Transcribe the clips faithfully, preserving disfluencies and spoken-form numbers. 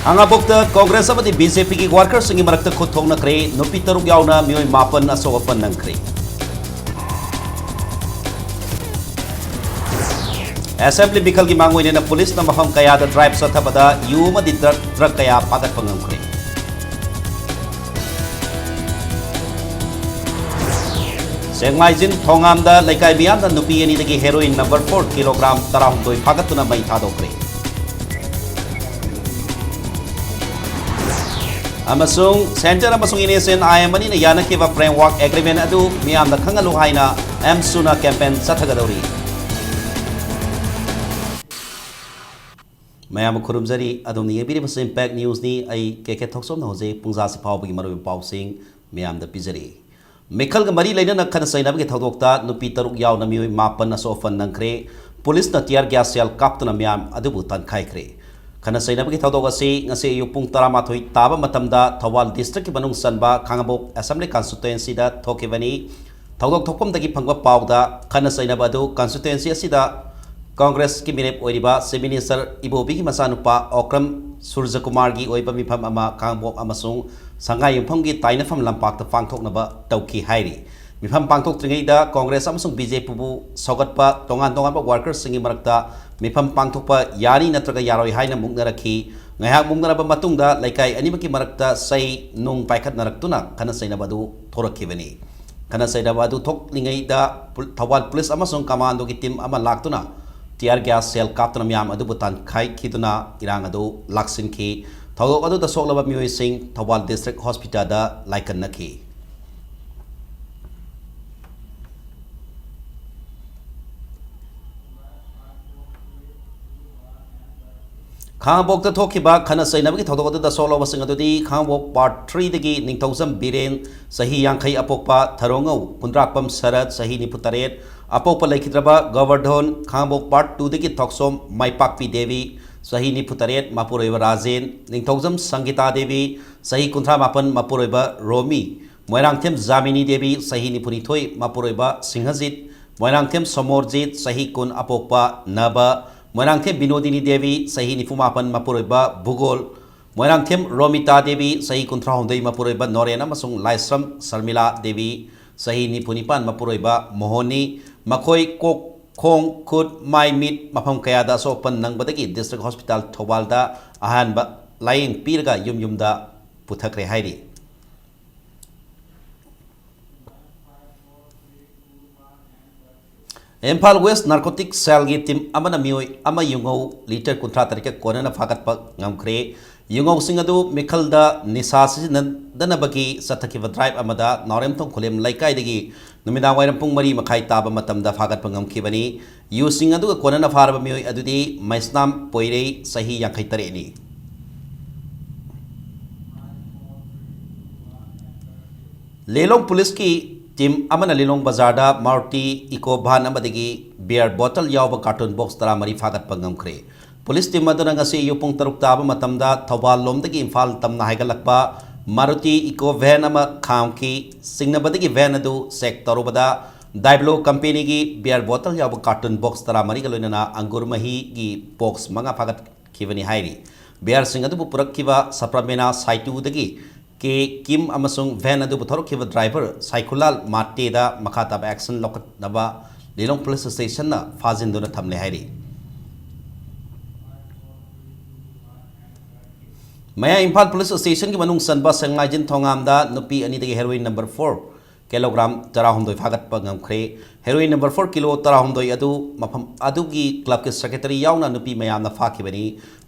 ꯈꯥꯉꯕꯣꯛꯇ ꯀꯣꯡꯒ꯭ꯔꯦꯁ ꯑꯃꯗꯤ B J ꯄꯤꯒꯤ ꯋꯥꯔꯀꯔꯁꯤꯡꯒꯤ ꯃꯔꯛꯇ ꯈꯨꯠ ꯊꯣꯛꯅꯈ꯭ꯔꯦ꯫ ꯅꯨꯄꯤ ꯇꯔꯨꯛ ꯌꯥꯎꯅ ꯃꯤꯑꯣꯏ ꯃꯥꯄꯟ ꯑꯁꯣꯛ ꯑꯄꯟ ꯅꯪꯈ꯭ꯔꯦ꯫ ꯑꯦꯁꯦꯝꯕ꯭ꯂꯤ ꯃꯤꯈꯜꯒꯤ ꯃꯥꯡꯑꯣꯏꯅꯅ ꯄꯨꯂꯤꯁꯅ ꯃꯐꯝ ꯀꯌꯥꯗ ꯗ꯭ꯔꯥꯏꯚ ꯆꯠꯊꯕꯗ ꯌꯨ ꯑꯃꯗꯤ ꯗ꯭ꯔꯒ, ꯗ꯭ꯔꯒ ꯀꯌꯥ ꯐꯥꯒꯠꯄ ꯉꯝꯈ꯭ꯔꯦ꯫ ꯁꯦꯛꯃꯥꯏꯖꯤꯟ ꯊꯣꯉꯥꯝꯗ ꯂꯩꯀꯥꯏ ꯃꯤꯌꯥꯝꯅ ꯅꯨꯄꯤ ꯑꯅꯤꯗꯒꯤ ꯍꯦꯔꯣꯏꯟ ꯅꯝꯕꯔ ꯐꯣꯔ ꯀꯤꯂꯣꯒ꯭ꯔꯥꯝ ꯇꯔꯥꯍꯨꯝꯗꯣꯏ ꯐꯥꯒꯠꯇꯨꯅ ꯃꯩ ꯊꯥꯗꯣꯛꯈ꯭ꯔꯦ꯫ ꯑꯃꯁꯨꯡ ꯁꯦꯟꯇꯔ ꯑꯃꯁꯨꯡ N S N I M ꯑꯅꯤꯅ ꯌꯥꯅꯈꯤꯕ ꯐ꯭ꯔꯦꯝꯋꯥꯔꯛ ꯑꯦꯒ꯭ꯔꯤꯃꯦꯟ ꯑꯗꯨ ꯃꯤꯌꯥꯝꯅ ꯈꯪꯍꯜꯂꯨ ꯍꯥꯏꯅ ꯑꯦꯝ ꯁꯨꯅ ꯀꯦꯝꯄꯦꯟ ꯆꯠꯊꯒꯗꯧꯔꯤ꯫ ꯃꯌꯥꯝꯕꯨ ꯈꯨꯔꯨꯝꯖꯔꯤ꯫ ꯑꯗꯣꯝꯅ ꯌꯦꯡꯕꯤꯔꯤꯕꯁꯤ ꯏꯝꯄꯦꯛ ꯅ꯭ꯌꯨꯁꯅꯤ꯫ ꯑꯩ ꯀꯦ ꯀꯦ ꯊꯣꯛꯆꯣꯝꯅ ꯍꯧꯖꯤꯛ ꯄꯨꯡꯖꯥꯁꯤ ꯐꯥꯎꯕꯒꯤ ꯃꯔꯨꯑꯣꯏꯕ ꯄꯥꯎꯁꯤꯡ ꯃꯌꯥꯝꯗ ꯄꯤꯖꯔꯤ꯫ ꯃꯤꯈꯜꯒ ꯃꯔꯤ ꯂꯩꯅꯅ ꯈꯠꯅ ꯆꯩꯅꯕꯒꯤ ꯊꯧꯗꯣꯛꯇ ꯅꯨꯄꯤ ꯇꯔꯨꯛ ꯌꯥꯎꯅ ꯃꯤꯑꯣꯏ ꯃꯥꯄꯟ ꯑꯁꯣꯛ ꯑꯄꯟ ꯅꯪꯈ꯭ꯔꯦ꯫ ꯄꯨꯂꯤꯁꯅ ꯇꯤꯌꯔ ꯒ꯭ꯌꯥꯁ ꯁꯦꯜ ꯀꯥꯞꯇꯨꯅ ꯃꯤꯌꯥꯝ ꯑꯗꯨꯕꯨ ꯇꯥꯟꯈꯥꯏꯈ꯭ꯔꯦ꯫ ꯈꯠꯅ ꯆꯩꯅꯕꯒꯤ ꯊꯧꯗꯣꯛ ꯑꯁꯤ ꯉꯁꯤ ꯑꯌꯨꯛ ꯄꯨꯡ ꯇꯔꯥꯃꯥꯊꯣꯏ ꯇꯥꯕ ꯃꯇꯝꯗ ꯊꯧꯕꯥꯜ ꯗꯤꯁꯇ꯭ꯔꯤꯛꯀꯤ ꯃꯅꯨꯡ ꯆꯟꯕ ꯈꯥꯉꯕꯣꯛ ꯑꯦꯁꯦꯝꯕ꯭ꯂꯤ ꯀꯟꯁꯇꯤꯇ꯭ꯋꯦꯟꯁꯤꯗ ꯊꯣꯛꯈꯤꯕꯅꯤ꯫ ꯊꯧꯗꯣꯛ ꯊꯣꯛꯐꯝꯗꯒꯤ ꯐꯪꯕ ꯄꯥꯎꯗ ꯈꯠꯅ ꯆꯩꯅꯕ ꯑꯗꯨ ꯀꯟꯁꯇꯤꯇ꯭ꯋꯦꯟꯁꯤ ꯑꯁꯤꯗ ꯀꯣꯡꯒ꯭ꯔꯦꯁꯀꯤ ꯃꯤꯔꯦꯞ ꯑꯣꯏꯔꯤꯕ ꯆꯤꯐ ꯃꯤꯅꯤꯁꯇꯔ ꯏꯕꯣꯕꯤꯒꯤ ꯃꯆꯥꯅꯨꯄꯥ ꯑꯣꯀ꯭ꯔꯝ ꯁꯨꯔꯖꯀꯨꯃꯥꯔꯒꯤ ꯑꯣꯏꯕ ꯃꯤꯐꯝ ꯑꯃ ꯈꯥꯉꯕꯣꯛ ꯑꯃꯁꯨꯡ ꯁꯉꯥꯏꯌꯨꯝꯐꯝꯒꯤ ꯇꯥꯏꯅꯐꯝ ꯂꯝꯄꯥꯛꯇ ꯄꯥꯡꯊꯣꯛꯅꯕ ꯇꯧꯈꯤ ꯍꯥꯏꯔꯤ꯫ ꯃꯤꯐꯝ ꯄꯥꯡꯊꯣꯛꯇ꯭ꯔꯤꯉꯩꯗ ꯀꯣꯡꯒ꯭ꯔꯦꯁ ꯑꯃꯁꯨꯡ ꯕꯤ ꯖꯦ ꯄꯤꯕꯨ ꯁꯧꯒꯠꯄ ꯇꯣꯉꯥꯟ ꯇꯣꯉꯥꯟꯕ ꯋꯥꯔꯀꯔꯁꯤꯡꯒꯤ ꯃꯔꯛꯇ ꯃꯤꯐꯝ ꯄꯥꯡꯊꯣꯛꯄ ꯌꯥꯅꯤ ꯅꯠꯇ꯭ꯔꯒ ꯌꯥꯔꯣꯏ ꯍꯥꯏꯅ ꯃꯨꯛꯅꯔꯛꯈꯤ꯫ ꯉꯥꯏꯍꯥꯛ ꯃꯨꯛꯅꯔꯕ ꯃꯇꯨꯡꯗ ꯂꯩꯀꯥꯏ ꯑꯅꯤꯃꯛꯀꯤ ꯃꯔꯛꯇ ꯆꯩ ꯅꯨꯡ ꯄꯥꯏꯈꯠꯅꯔꯛꯇꯨꯅ ꯈꯠꯅ ꯆꯩꯅꯕ ꯑꯗꯨ ꯊꯣꯔꯛꯈꯤꯕꯅꯤ꯫ ꯈꯠꯅ ꯆꯩꯅꯕ ꯑꯗꯨ ꯊꯣꯛꯂꯤꯉꯩꯗ ꯄꯨ-, ꯊꯧꯕꯥꯜ ꯄꯨꯂꯤꯁ ꯑꯃꯁꯨꯡ ꯀꯃꯥꯟꯗꯣꯒꯤ ꯇꯤꯝ ꯑꯃ ꯂꯥꯛꯇꯨꯅ ꯇꯤꯌꯥꯔ ꯒ꯭ꯌꯥꯁ ꯁꯦꯜ ꯀꯥꯞꯇꯨꯅ ꯃꯤꯌꯥꯝ ꯑꯗꯨꯕꯨ ꯇꯥꯟꯈꯥꯏꯈꯤꯗꯨꯅ ꯏꯔꯥꯡ ꯑꯗꯨ ꯂꯥꯛꯁꯤꯟꯈꯤ꯫ ꯊꯧꯗꯣꯛ ꯑꯗꯨꯗ ꯁꯣꯛꯂꯕ ꯃꯤꯑꯣꯏꯁꯤꯡ ꯊꯧꯕꯥꯜ ꯗꯤꯁꯇ꯭ꯔꯤꯛ ꯍꯣꯁꯄꯤꯇꯥꯜꯗ ꯂꯥꯏꯀꯠꯅꯈꯤ꯫ ꯈꯥꯉꯕꯣꯛꯇ ꯊꯣꯛꯈꯤꯕ ꯈꯠꯅ ꯆꯩꯅꯕꯒꯤ ꯊꯧꯗꯣꯛ ꯑꯗꯨꯗ ꯁꯣꯛꯂꯕꯁꯤꯡ ꯑꯗꯨꯗꯤ ꯈꯥꯉꯕꯣꯛ ꯄꯥꯔꯠ ꯊ꯭ꯔꯤꯗꯒꯤ ꯅꯤꯡꯊꯧꯖꯝ ꯕꯤꯔꯦꯟ, ꯆꯍꯤ ꯌꯥꯡꯈꯩ ꯑꯄꯣꯛꯄ, ꯊꯔꯣꯉꯧ ꯀꯨꯟꯗ꯭ꯔꯥꯛꯄꯝ ꯁꯔꯠ, ꯆꯍꯤ ꯅꯤꯐꯨ ꯇꯔꯦꯠ ꯑꯄꯣꯛꯄ, ꯂꯩꯈꯤꯗ꯭ꯔꯕ ꯒꯣꯕꯔꯙꯣꯟ, ꯈꯥꯉꯕꯣꯛ ꯄꯥꯔꯠ ꯇꯨꯗꯒꯤ ꯊꯣꯛꯆꯣꯝ ꯃꯥꯏꯄꯥꯛꯄꯤ ꯗꯦꯕꯤ, ꯆꯍꯤ ꯅꯤꯐꯨ ꯇꯔꯦꯠ, ꯃꯄꯨꯔꯣꯏꯕ ꯔꯥꯖꯦꯟ, ꯅꯤꯡꯊꯧꯖꯝ ꯁꯪꯒꯤꯇꯥ ꯗꯦꯕꯤ, ꯆꯍꯤ ꯀꯨꯟꯊ꯭ꯔꯥ ꯃꯥꯄꯟ, ꯃꯄꯨꯔꯣꯏꯕ ꯔꯣꯃꯤ, ꯃꯣꯏꯔꯥꯡꯊꯦꯝ ꯖꯥꯃꯤꯅꯤ ꯗꯦꯕꯤ, ꯆꯍꯤ ꯅꯤꯐꯨꯅꯤꯊꯣꯏ, ꯃꯄꯨꯔꯣꯏꯕ ꯁꯤꯡꯍꯖꯤꯠ, ꯃꯣꯏꯔꯥꯡꯊꯦꯝ ꯁꯣꯃꯣꯔꯖꯤꯠ, ꯆꯍꯤ ꯀꯨꯟ, ꯑꯄꯣꯛꯄ ꯅꯕ, ꯃꯣꯏꯔꯥꯡꯊꯦꯝ ꯕꯤꯅꯣꯗꯤꯅꯤ ꯗꯦꯕꯤ, ꯆꯍꯤ ꯅꯤꯐꯨ ꯃꯥꯄꯟ, ꯃꯄꯨꯔꯣꯏꯕ ꯚꯨꯒꯣꯜ, ꯃꯣꯏꯔꯥꯡꯊꯦꯝ ꯔꯣꯃꯤꯇꯥ ꯗꯦꯕꯤ, ꯆꯍꯤ ꯀꯨꯟꯊ꯭ꯔꯥꯍꯨꯝꯗꯣꯏ, ꯃꯄꯨꯔꯣꯏꯕ ꯅꯣꯔꯦꯟ ꯑꯃꯁꯨꯡ ꯂꯥꯏꯁ꯭ꯔꯝ ꯁꯔꯃꯤꯂꯥ ꯗꯦꯕꯤ, ꯆꯍꯤ ꯅꯤꯐꯨꯅꯤꯄꯥꯟ, ꯃꯄꯨꯔꯣꯏꯕ ꯃꯣꯍꯣꯟꯅꯤ, ꯃꯈꯣꯏ ꯀꯣꯛ, ꯈꯣꯡ, ꯈꯨꯠ, ꯃꯥꯏ, ꯃꯤꯠ, ꯃꯐꯝ ꯀꯌꯥꯗ ꯑꯁꯣꯛ ꯑꯄꯟ ꯅꯪꯕꯗꯒꯤ ꯗꯤꯁꯇ꯭ꯔꯤꯛ ꯍꯣꯁꯄꯤꯇꯥꯜ ꯊꯧꯕꯥꯜꯗ ꯑꯍꯥꯟꯕ ꯂꯥꯌꯦꯡ ꯄꯤꯔꯒ ꯌꯨꯝ ꯌꯨꯝꯗ ꯄꯨꯊꯈ꯭ꯔꯦ ꯍꯥꯏꯔꯤ꯫ ꯏꯝꯐꯥꯜ ꯋꯦꯁ ꯅꯥꯔꯀꯣꯇꯤꯛ ꯁꯦꯜꯒꯤ ꯇꯤꯝ ꯑꯃꯅ ꯃꯤꯑꯣꯏ ꯑꯃ ꯌꯨꯉꯧ ꯂꯤꯇꯔ ꯀꯨꯟꯊ꯭ꯔꯥ ꯇꯔꯦꯠꯀ ꯀꯣꯟꯅꯅ ꯐꯥꯒꯠꯄ ꯉꯝꯈ꯭ꯔꯦ꯫ ꯌꯨꯉꯧꯁꯤꯡ ꯑꯗꯨ ꯃꯤꯈꯜꯗ ꯅꯤꯁꯥ ꯁꯤꯖꯤꯟꯅꯗꯅꯕꯒꯤ ꯆꯠꯊꯈꯤꯕ ꯗ꯭ꯔꯥꯏꯚ ꯑꯃꯗ ꯅꯥꯎꯔꯦꯝꯊꯣꯡ ꯈꯨꯂꯦꯝ ꯂꯩꯀꯥꯏꯗꯒꯤ ꯅꯨꯃꯤꯗꯥꯡ ꯋꯥꯏꯔꯝ ꯄꯨꯡ ꯃꯔꯤ ꯃꯈꯥꯏ ꯇꯥꯕ ꯃꯇꯝꯗ ꯐꯥꯒꯠꯄ ꯉꯝꯈꯤꯕꯅꯤ꯫ ꯌꯨꯁꯤꯡ ꯑꯗꯨꯒ ꯀꯣꯟꯅꯅ ꯐꯥꯔꯕ ꯃꯤꯑꯣꯏ ꯑꯗꯨꯗꯤ ꯃꯩꯁꯅꯥꯝ ꯄꯣꯏꯔꯩ, ꯆꯍꯤ ꯌꯥꯡꯈꯩ ꯇꯔꯦꯠꯅꯤ꯫ ꯂꯤꯂꯣꯡ ꯄꯨꯂꯤꯁꯀꯤ ꯇꯤꯝ ꯑꯃꯅ ꯂꯤꯂꯣꯡ ꯕꯖꯥꯔꯗ ꯃꯥꯔꯨꯇꯤ ꯏꯀꯣ ꯚꯥꯟ ꯑꯃꯗꯒꯤ ꯕꯤꯌꯔ ꯕꯣꯇꯜ ꯌꯥꯎꯕ ꯀꯥꯔꯇꯨꯟ ꯕꯣꯛꯁ ꯇꯔꯥꯃꯔꯤ ꯐꯥꯒꯠꯄ ꯉꯝꯈ꯭ꯔꯦ꯫ ꯄꯨꯂꯤꯁ ꯇꯤꯝ ꯑꯗꯨꯅ ꯉꯁꯤ ꯑꯌꯨꯛ ꯄꯨꯡ ꯇꯔꯨꯛ ꯇꯥꯕ ꯃꯇꯝꯗ ꯊꯧꯕꯥꯜ ꯂꯣꯝꯗꯒꯤ ꯏꯝꯐꯥꯜ ꯇꯝꯅ ꯍꯥꯏꯒꯠꯂꯛꯄ ꯃꯥꯔꯨꯇꯤ ꯏꯀꯣ ꯚꯦꯟ ꯑꯃ ꯈꯥꯝꯈꯤ꯫ ꯆꯤꯡꯅꯕꯗꯒꯤ ꯚꯦꯟ ꯑꯗꯨ ꯆꯦꯛ ꯇꯧꯔꯨꯕꯗ ꯗꯥꯏꯕ꯭ꯂꯣ ꯀꯝꯄꯦꯅꯤꯒꯤ ꯕꯤꯌꯔ ꯕꯣꯇꯜ ꯌꯥꯎꯕ ꯀꯥꯔꯇꯨꯟ ꯕꯣꯛꯁ ꯇꯔꯥꯃꯔꯤꯒ ꯂꯣꯏꯅꯅ ꯑꯪꯒꯨꯔ ꯃꯍꯤꯒꯤ ꯕꯣꯛꯁ ꯃꯉꯥ ꯐꯥꯒꯠꯈꯤꯕꯅꯤ ꯍꯥꯏꯔꯤ꯫ ꯕꯤꯌꯔꯁꯤꯡ ꯑꯗꯨꯕꯨ ꯄꯨꯔꯛꯈꯤꯕ ꯁꯄ꯭ꯔꯃꯦꯅꯥ ꯁꯥꯏꯇꯨꯗꯒꯤ ꯀꯦ ꯀꯤꯝ ꯑꯃꯁꯨꯡ ꯚꯦꯟ ꯑꯗꯨ ꯄꯨꯊꯣꯔꯛꯈꯤꯕ ꯗ꯭ꯔꯥꯏꯚꯔ ꯁꯥꯏꯈꯨꯂꯥꯜ ꯃꯥꯇꯦꯗ ꯃꯈꯥ ꯇꯥꯕ ꯑꯦꯛꯁꯟ ꯂꯧꯈꯠꯅꯕ ꯂꯤꯂꯣꯡ ꯄꯨꯂꯤꯁ ꯁ꯭ꯇꯦꯁꯟꯅ ꯐꯥꯖꯤꯟꯗꯨꯅ ꯊꯝꯂꯦ ꯍꯥꯏꯔꯤ꯫ ꯃꯌꯥꯏ ꯏꯝꯐꯥꯜ ꯄꯨꯂꯤꯁ ꯁ꯭ꯇꯦꯁꯟꯒꯤ ꯃꯅꯨꯡ ꯆꯟꯕ ꯁꯦꯡꯃꯥꯏꯖꯤꯟ ꯊꯣꯉꯥꯝꯗ ꯅꯨꯄꯤ ꯑꯅꯤꯗꯒꯤ ꯍꯦꯔꯣꯏꯟ ꯅꯝꯕꯔ ꯐꯣꯔ ꯀꯤꯂꯣꯒ꯭ꯔꯥꯝ ꯇꯔꯥꯍꯨꯝꯗꯣꯏ ꯐꯥꯒꯠꯄ ꯉꯝꯈ꯭ꯔꯦ꯫ ꯍꯦꯔꯣꯏꯟ ꯅꯝꯕꯔ ꯐꯣꯔ ꯀꯤꯂꯣ ꯇꯔꯥꯍꯨꯝꯗꯣꯏ ꯑꯗꯨ ꯃꯐꯝ ꯑꯗꯨꯒꯤ ꯀ꯭ꯂꯕꯀꯤ ꯁꯦꯀ꯭ꯔꯦꯇꯔꯤ ꯌꯥꯎꯅ ꯅꯨꯄꯤ ꯃꯌꯥꯝꯅ ꯐꯥꯈꯤꯕꯅꯤ꯫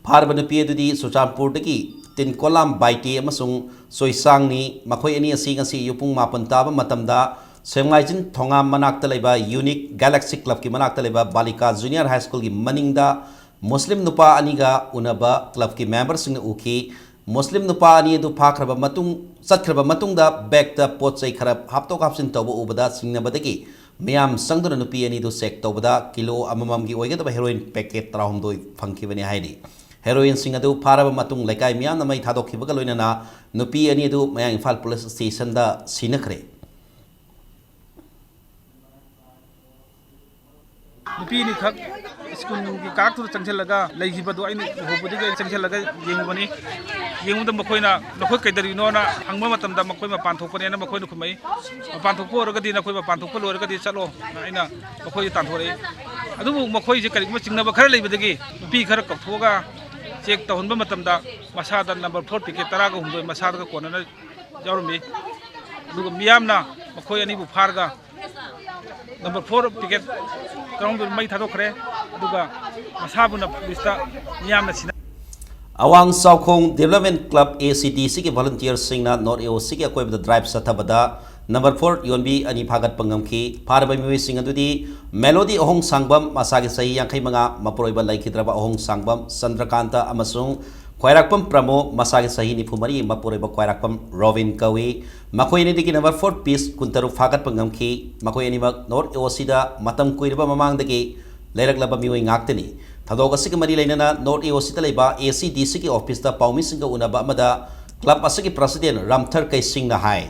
ꯐꯥꯔꯕ ꯅꯨꯄꯤ ꯑꯗꯨꯗꯤ ꯆꯨꯔꯆꯥꯟꯄꯨꯔꯗꯒꯤ ꯇꯤꯟꯀꯣꯂꯥꯝ ꯕꯥꯏꯇꯦ ꯑꯃꯁꯨꯡ ꯆꯣꯏꯁꯥꯡꯅꯤ꯫ ꯃꯈꯣꯏ ꯑꯅꯤ ꯑꯁꯤ ꯉꯁꯤ ꯑꯌꯨꯛ ꯄꯨꯡ ꯃꯥꯄꯟ ꯇꯥꯕ ꯃꯇꯝꯗ ꯁꯦꯡꯃꯥꯏꯖꯤꯟ ꯊꯣꯉꯥꯝ ꯃꯅꯥꯛꯇ ꯂꯩꯕ ꯌꯨꯅꯤꯛ ꯒꯦꯂꯦꯛꯁꯤ ꯀ꯭ꯂꯕꯀꯤ ꯃꯅꯥꯛꯇ ꯂꯩꯕ ꯕꯥꯂꯤꯀꯥ ꯖꯨꯅꯤꯌꯔ ꯍꯥꯏ ꯁ꯭ꯀꯨꯜꯒꯤ ꯃꯅꯤꯡꯗ ꯃꯨꯁꯂꯤꯝ ꯅꯨꯄꯥ ꯑꯅꯤꯒ ꯎꯅꯕ ꯀ꯭ꯂꯕꯀꯤ ꯃꯦꯝꯕꯔꯁꯤꯡꯅ ꯎꯈꯤ꯫ ꯃꯨꯁꯂꯤꯝ ꯅꯨꯄꯥ ꯑꯅꯤ ꯑꯗꯨ ꯐꯥꯈ꯭ꯔꯕ ꯃꯇꯨꯡ, ꯆꯠꯈ꯭ꯔꯕ ꯃꯇꯨꯡꯗ ꯕꯦꯒꯇ ꯄꯣꯠ ꯆꯩ ꯈꯔ ꯍꯥꯞꯇꯣꯛ ꯍꯥꯞꯆꯤꯟ ꯇꯧꯕ ꯎꯕꯗ ꯆꯤꯡꯅꯕꯗꯒꯤ ꯃꯤꯌꯥꯝ ꯆꯪꯗꯨꯅ ꯅꯨꯄꯤ ꯑꯅꯤꯗꯨ ꯆꯦꯛ ꯇꯧꯕꯗ ꯀꯤꯂꯣ ꯑꯃꯃꯝꯒꯤ ꯑꯣꯏꯒꯗꯕ ꯍꯦꯔꯣꯏꯟ ꯄꯦꯀꯦꯠ ꯇꯔꯥꯍꯨꯝꯗꯣꯏ ꯐꯪꯈꯤꯕꯅꯤ ꯍꯥꯏꯔꯤ꯫ ꯍꯦꯔꯣꯏꯟꯁꯤꯡ ꯑꯗꯨ ꯐꯥꯔꯕ ꯃꯇꯨꯡ ꯂꯩꯀꯥꯏ ꯃꯤꯌꯥꯝꯅ ꯃꯩ ꯊꯥꯗꯣꯛꯈꯤꯕꯒ ꯂꯣꯏꯅꯅ ꯅꯨꯄꯤ ꯑꯅꯤ ꯑꯗꯨ ꯃꯌꯥꯡ ꯏꯝꯐꯥꯜ ꯄꯨꯂꯤꯁ ꯁ꯭ꯇꯦꯁꯟꯗ ꯁꯤꯟꯅꯈ꯭ꯔꯦ꯫ ꯅꯨꯄꯤ ꯑꯅꯤꯈꯛ ꯁ꯭ꯀꯨꯜꯒꯤ ꯀꯥꯔꯛꯇꯨꯗ ꯆꯪꯁꯤꯜꯂꯒ ꯂꯩꯈꯤꯕꯗꯨ ꯑꯩꯅ ꯎꯍꯧꯕꯗꯒꯤ ꯑꯩ ꯆꯪꯁꯤꯜꯂꯒ ꯌꯦꯡꯉꯨꯕꯅꯤ꯫ ꯌꯦꯡꯕꯗ ꯃꯈꯣꯏꯅ, "ꯅꯈꯣꯏ ꯀꯩꯗꯧꯔꯤꯅꯣꯅ?" ꯍꯪꯕ ꯃꯇꯝꯗ ꯃꯈꯣꯏ ꯃꯄꯥꯟ ꯊꯣꯛꯄꯅꯦꯅ ꯃꯈꯣꯏꯅ ꯈꯨꯝꯃꯛꯏ꯫ "ꯃꯄꯥꯟ ꯊꯣꯛꯄ ꯑꯣꯏꯔꯒꯗꯤ, ꯅꯈꯣꯏ ꯃꯄꯥꯟ ꯊꯣꯛꯄ ꯂꯣꯏꯔꯒꯗꯤ ꯆꯠꯂꯣꯅ" ꯑꯩꯅ ꯃꯈꯣꯏꯁꯦ ꯇꯥꯟꯊꯣꯔꯛꯏ꯫ ꯑꯗꯨꯕꯨ ꯃꯈꯣꯏꯁꯦ ꯀꯔꯤꯒꯨꯝꯕ ꯆꯤꯡꯅꯕ ꯈꯔ ꯂꯩꯕꯗꯒꯤ ꯅꯨꯄꯤ ꯈꯔ ꯀꯧꯊꯣꯛꯑꯒ ꯆꯦꯛ ꯇꯧꯍꯟꯕ ꯃꯇꯝꯗ ꯃꯁꯥꯗ ꯅꯝꯕꯔ ꯐꯣꯔ ꯄꯤꯀꯦꯠ ꯇꯔꯥꯒ ꯍꯨꯝꯗꯣꯏ ꯃꯁꯥꯗꯒ ꯀꯣꯟꯅꯅ ꯌꯥꯎꯔꯝꯃꯤ꯫ ꯑꯗꯨꯒ ꯃꯤꯌꯥꯝꯅ ꯃꯈꯣꯏ ꯑꯅꯤꯕꯨ ꯐꯥꯔꯒ ꯅꯝꯕꯔ ꯐꯣꯔ ꯄꯤꯀꯦꯠ ꯇꯔꯥꯍꯨꯝꯗꯣꯏ ꯃꯩ ꯊꯥꯗꯣꯛꯈ꯭ꯔꯦ꯫ ꯑꯗꯨꯒ ꯃꯁꯥꯕꯨꯅ ꯄꯨꯂꯤꯁꯇ ꯃꯤꯌꯥꯝꯅ ꯁꯤꯟꯅ ꯑꯋꯥꯡ ꯆꯥꯎꯈꯣꯡ ꯗꯤꯕꯦꯂꯞꯃꯦꯟ ꯀ꯭ꯂꯕ, ꯑꯦ ꯁꯤ ꯗꯤ ꯁꯤꯒꯤ ꯚꯣꯂꯨꯟꯇꯤꯌꯔꯁꯤꯡꯅ ꯅꯣꯔꯠ ꯑꯦ ꯑꯣ ꯁꯤꯒꯤ ꯑꯀꯣꯏꯕꯗ ꯗ꯭ꯔꯥꯏꯚ ꯆꯠꯊꯕꯗ ꯅꯝꯕꯔ ꯐꯣꯔ ꯌꯣꯟꯕꯤ ꯑꯅꯤ ꯐꯥꯒꯠꯄ ꯉꯝꯈꯤ꯫ ꯐꯥꯔꯕ ꯃꯤꯑꯣꯏꯁꯤꯡ ꯑꯗꯨꯗꯤ ꯃꯦꯂꯣꯗꯤ ꯑꯍꯣꯡꯁꯥꯡꯕꯝ, ꯃꯁꯥꯒꯤ ꯆꯍꯤ ꯌꯥꯡꯈꯩ ꯃꯉꯥ, ꯃꯄꯨꯔꯣꯏꯕ ꯂꯩꯈꯤꯗ꯭ꯔꯕ ꯑꯍꯣꯡꯁꯥꯡꯕꯝ ꯆꯟꯗ꯭ꯔꯀꯥꯟꯇ ꯑꯃꯁꯨꯡ ꯈ꯭ꯋꯥꯏꯔꯥꯛꯄꯝ ꯄ꯭ꯔꯃꯣ, ꯃꯁꯥꯒꯤ ꯆꯍꯤ ꯅꯤꯐꯨ ꯃꯔꯤ, ꯃꯄꯨꯔꯣꯏꯕ ꯈ꯭ꯋꯥꯏꯔꯥꯛꯄꯝ ꯔꯣꯕꯤꯟ ꯀꯧꯏ꯫ ꯃꯈꯣꯏ ꯑꯅꯤꯗꯒꯤ ꯅꯝꯕꯔ ꯐꯣꯔ ꯄꯤꯁ ꯀꯨꯟꯇꯔꯨꯛ ꯐꯥꯒꯠꯄ ꯉꯝꯈꯤ꯫ ꯃꯈꯣꯏ ꯑꯅꯤꯃꯛ ꯅꯣꯔꯠ ꯑꯦ ꯑꯣ ꯁꯤꯗ ꯃꯇꯝ ꯀꯨꯏꯔꯕ ꯃꯃꯥꯡꯗꯒꯤ ꯂꯩꯔꯛꯂꯕ ꯃꯤꯑꯣꯏ ꯉꯥꯛꯇꯅꯤ꯫ ꯊꯧꯗꯣꯛ ꯑꯁꯤꯒ ꯃꯔꯤ ꯂꯩꯅꯅ ꯅꯣꯔꯠ ꯑꯦ ꯑꯣ ꯁꯤꯗ ꯂꯩꯕ ꯑꯦ ꯁꯤ ꯗꯤ ꯁꯤꯒꯤ ꯑꯣꯐꯤꯁꯇ ꯄꯥꯎꯃꯤꯁꯤꯡꯒ ꯎꯅꯕ ꯑꯃꯗ ꯀ꯭ꯂꯕ ꯑꯁꯤꯒꯤ ꯄ꯭ꯔꯁꯤꯗꯦꯟ ꯔꯥꯝꯊꯔ ꯀꯩꯁꯤꯡꯅ ꯍꯥꯏ,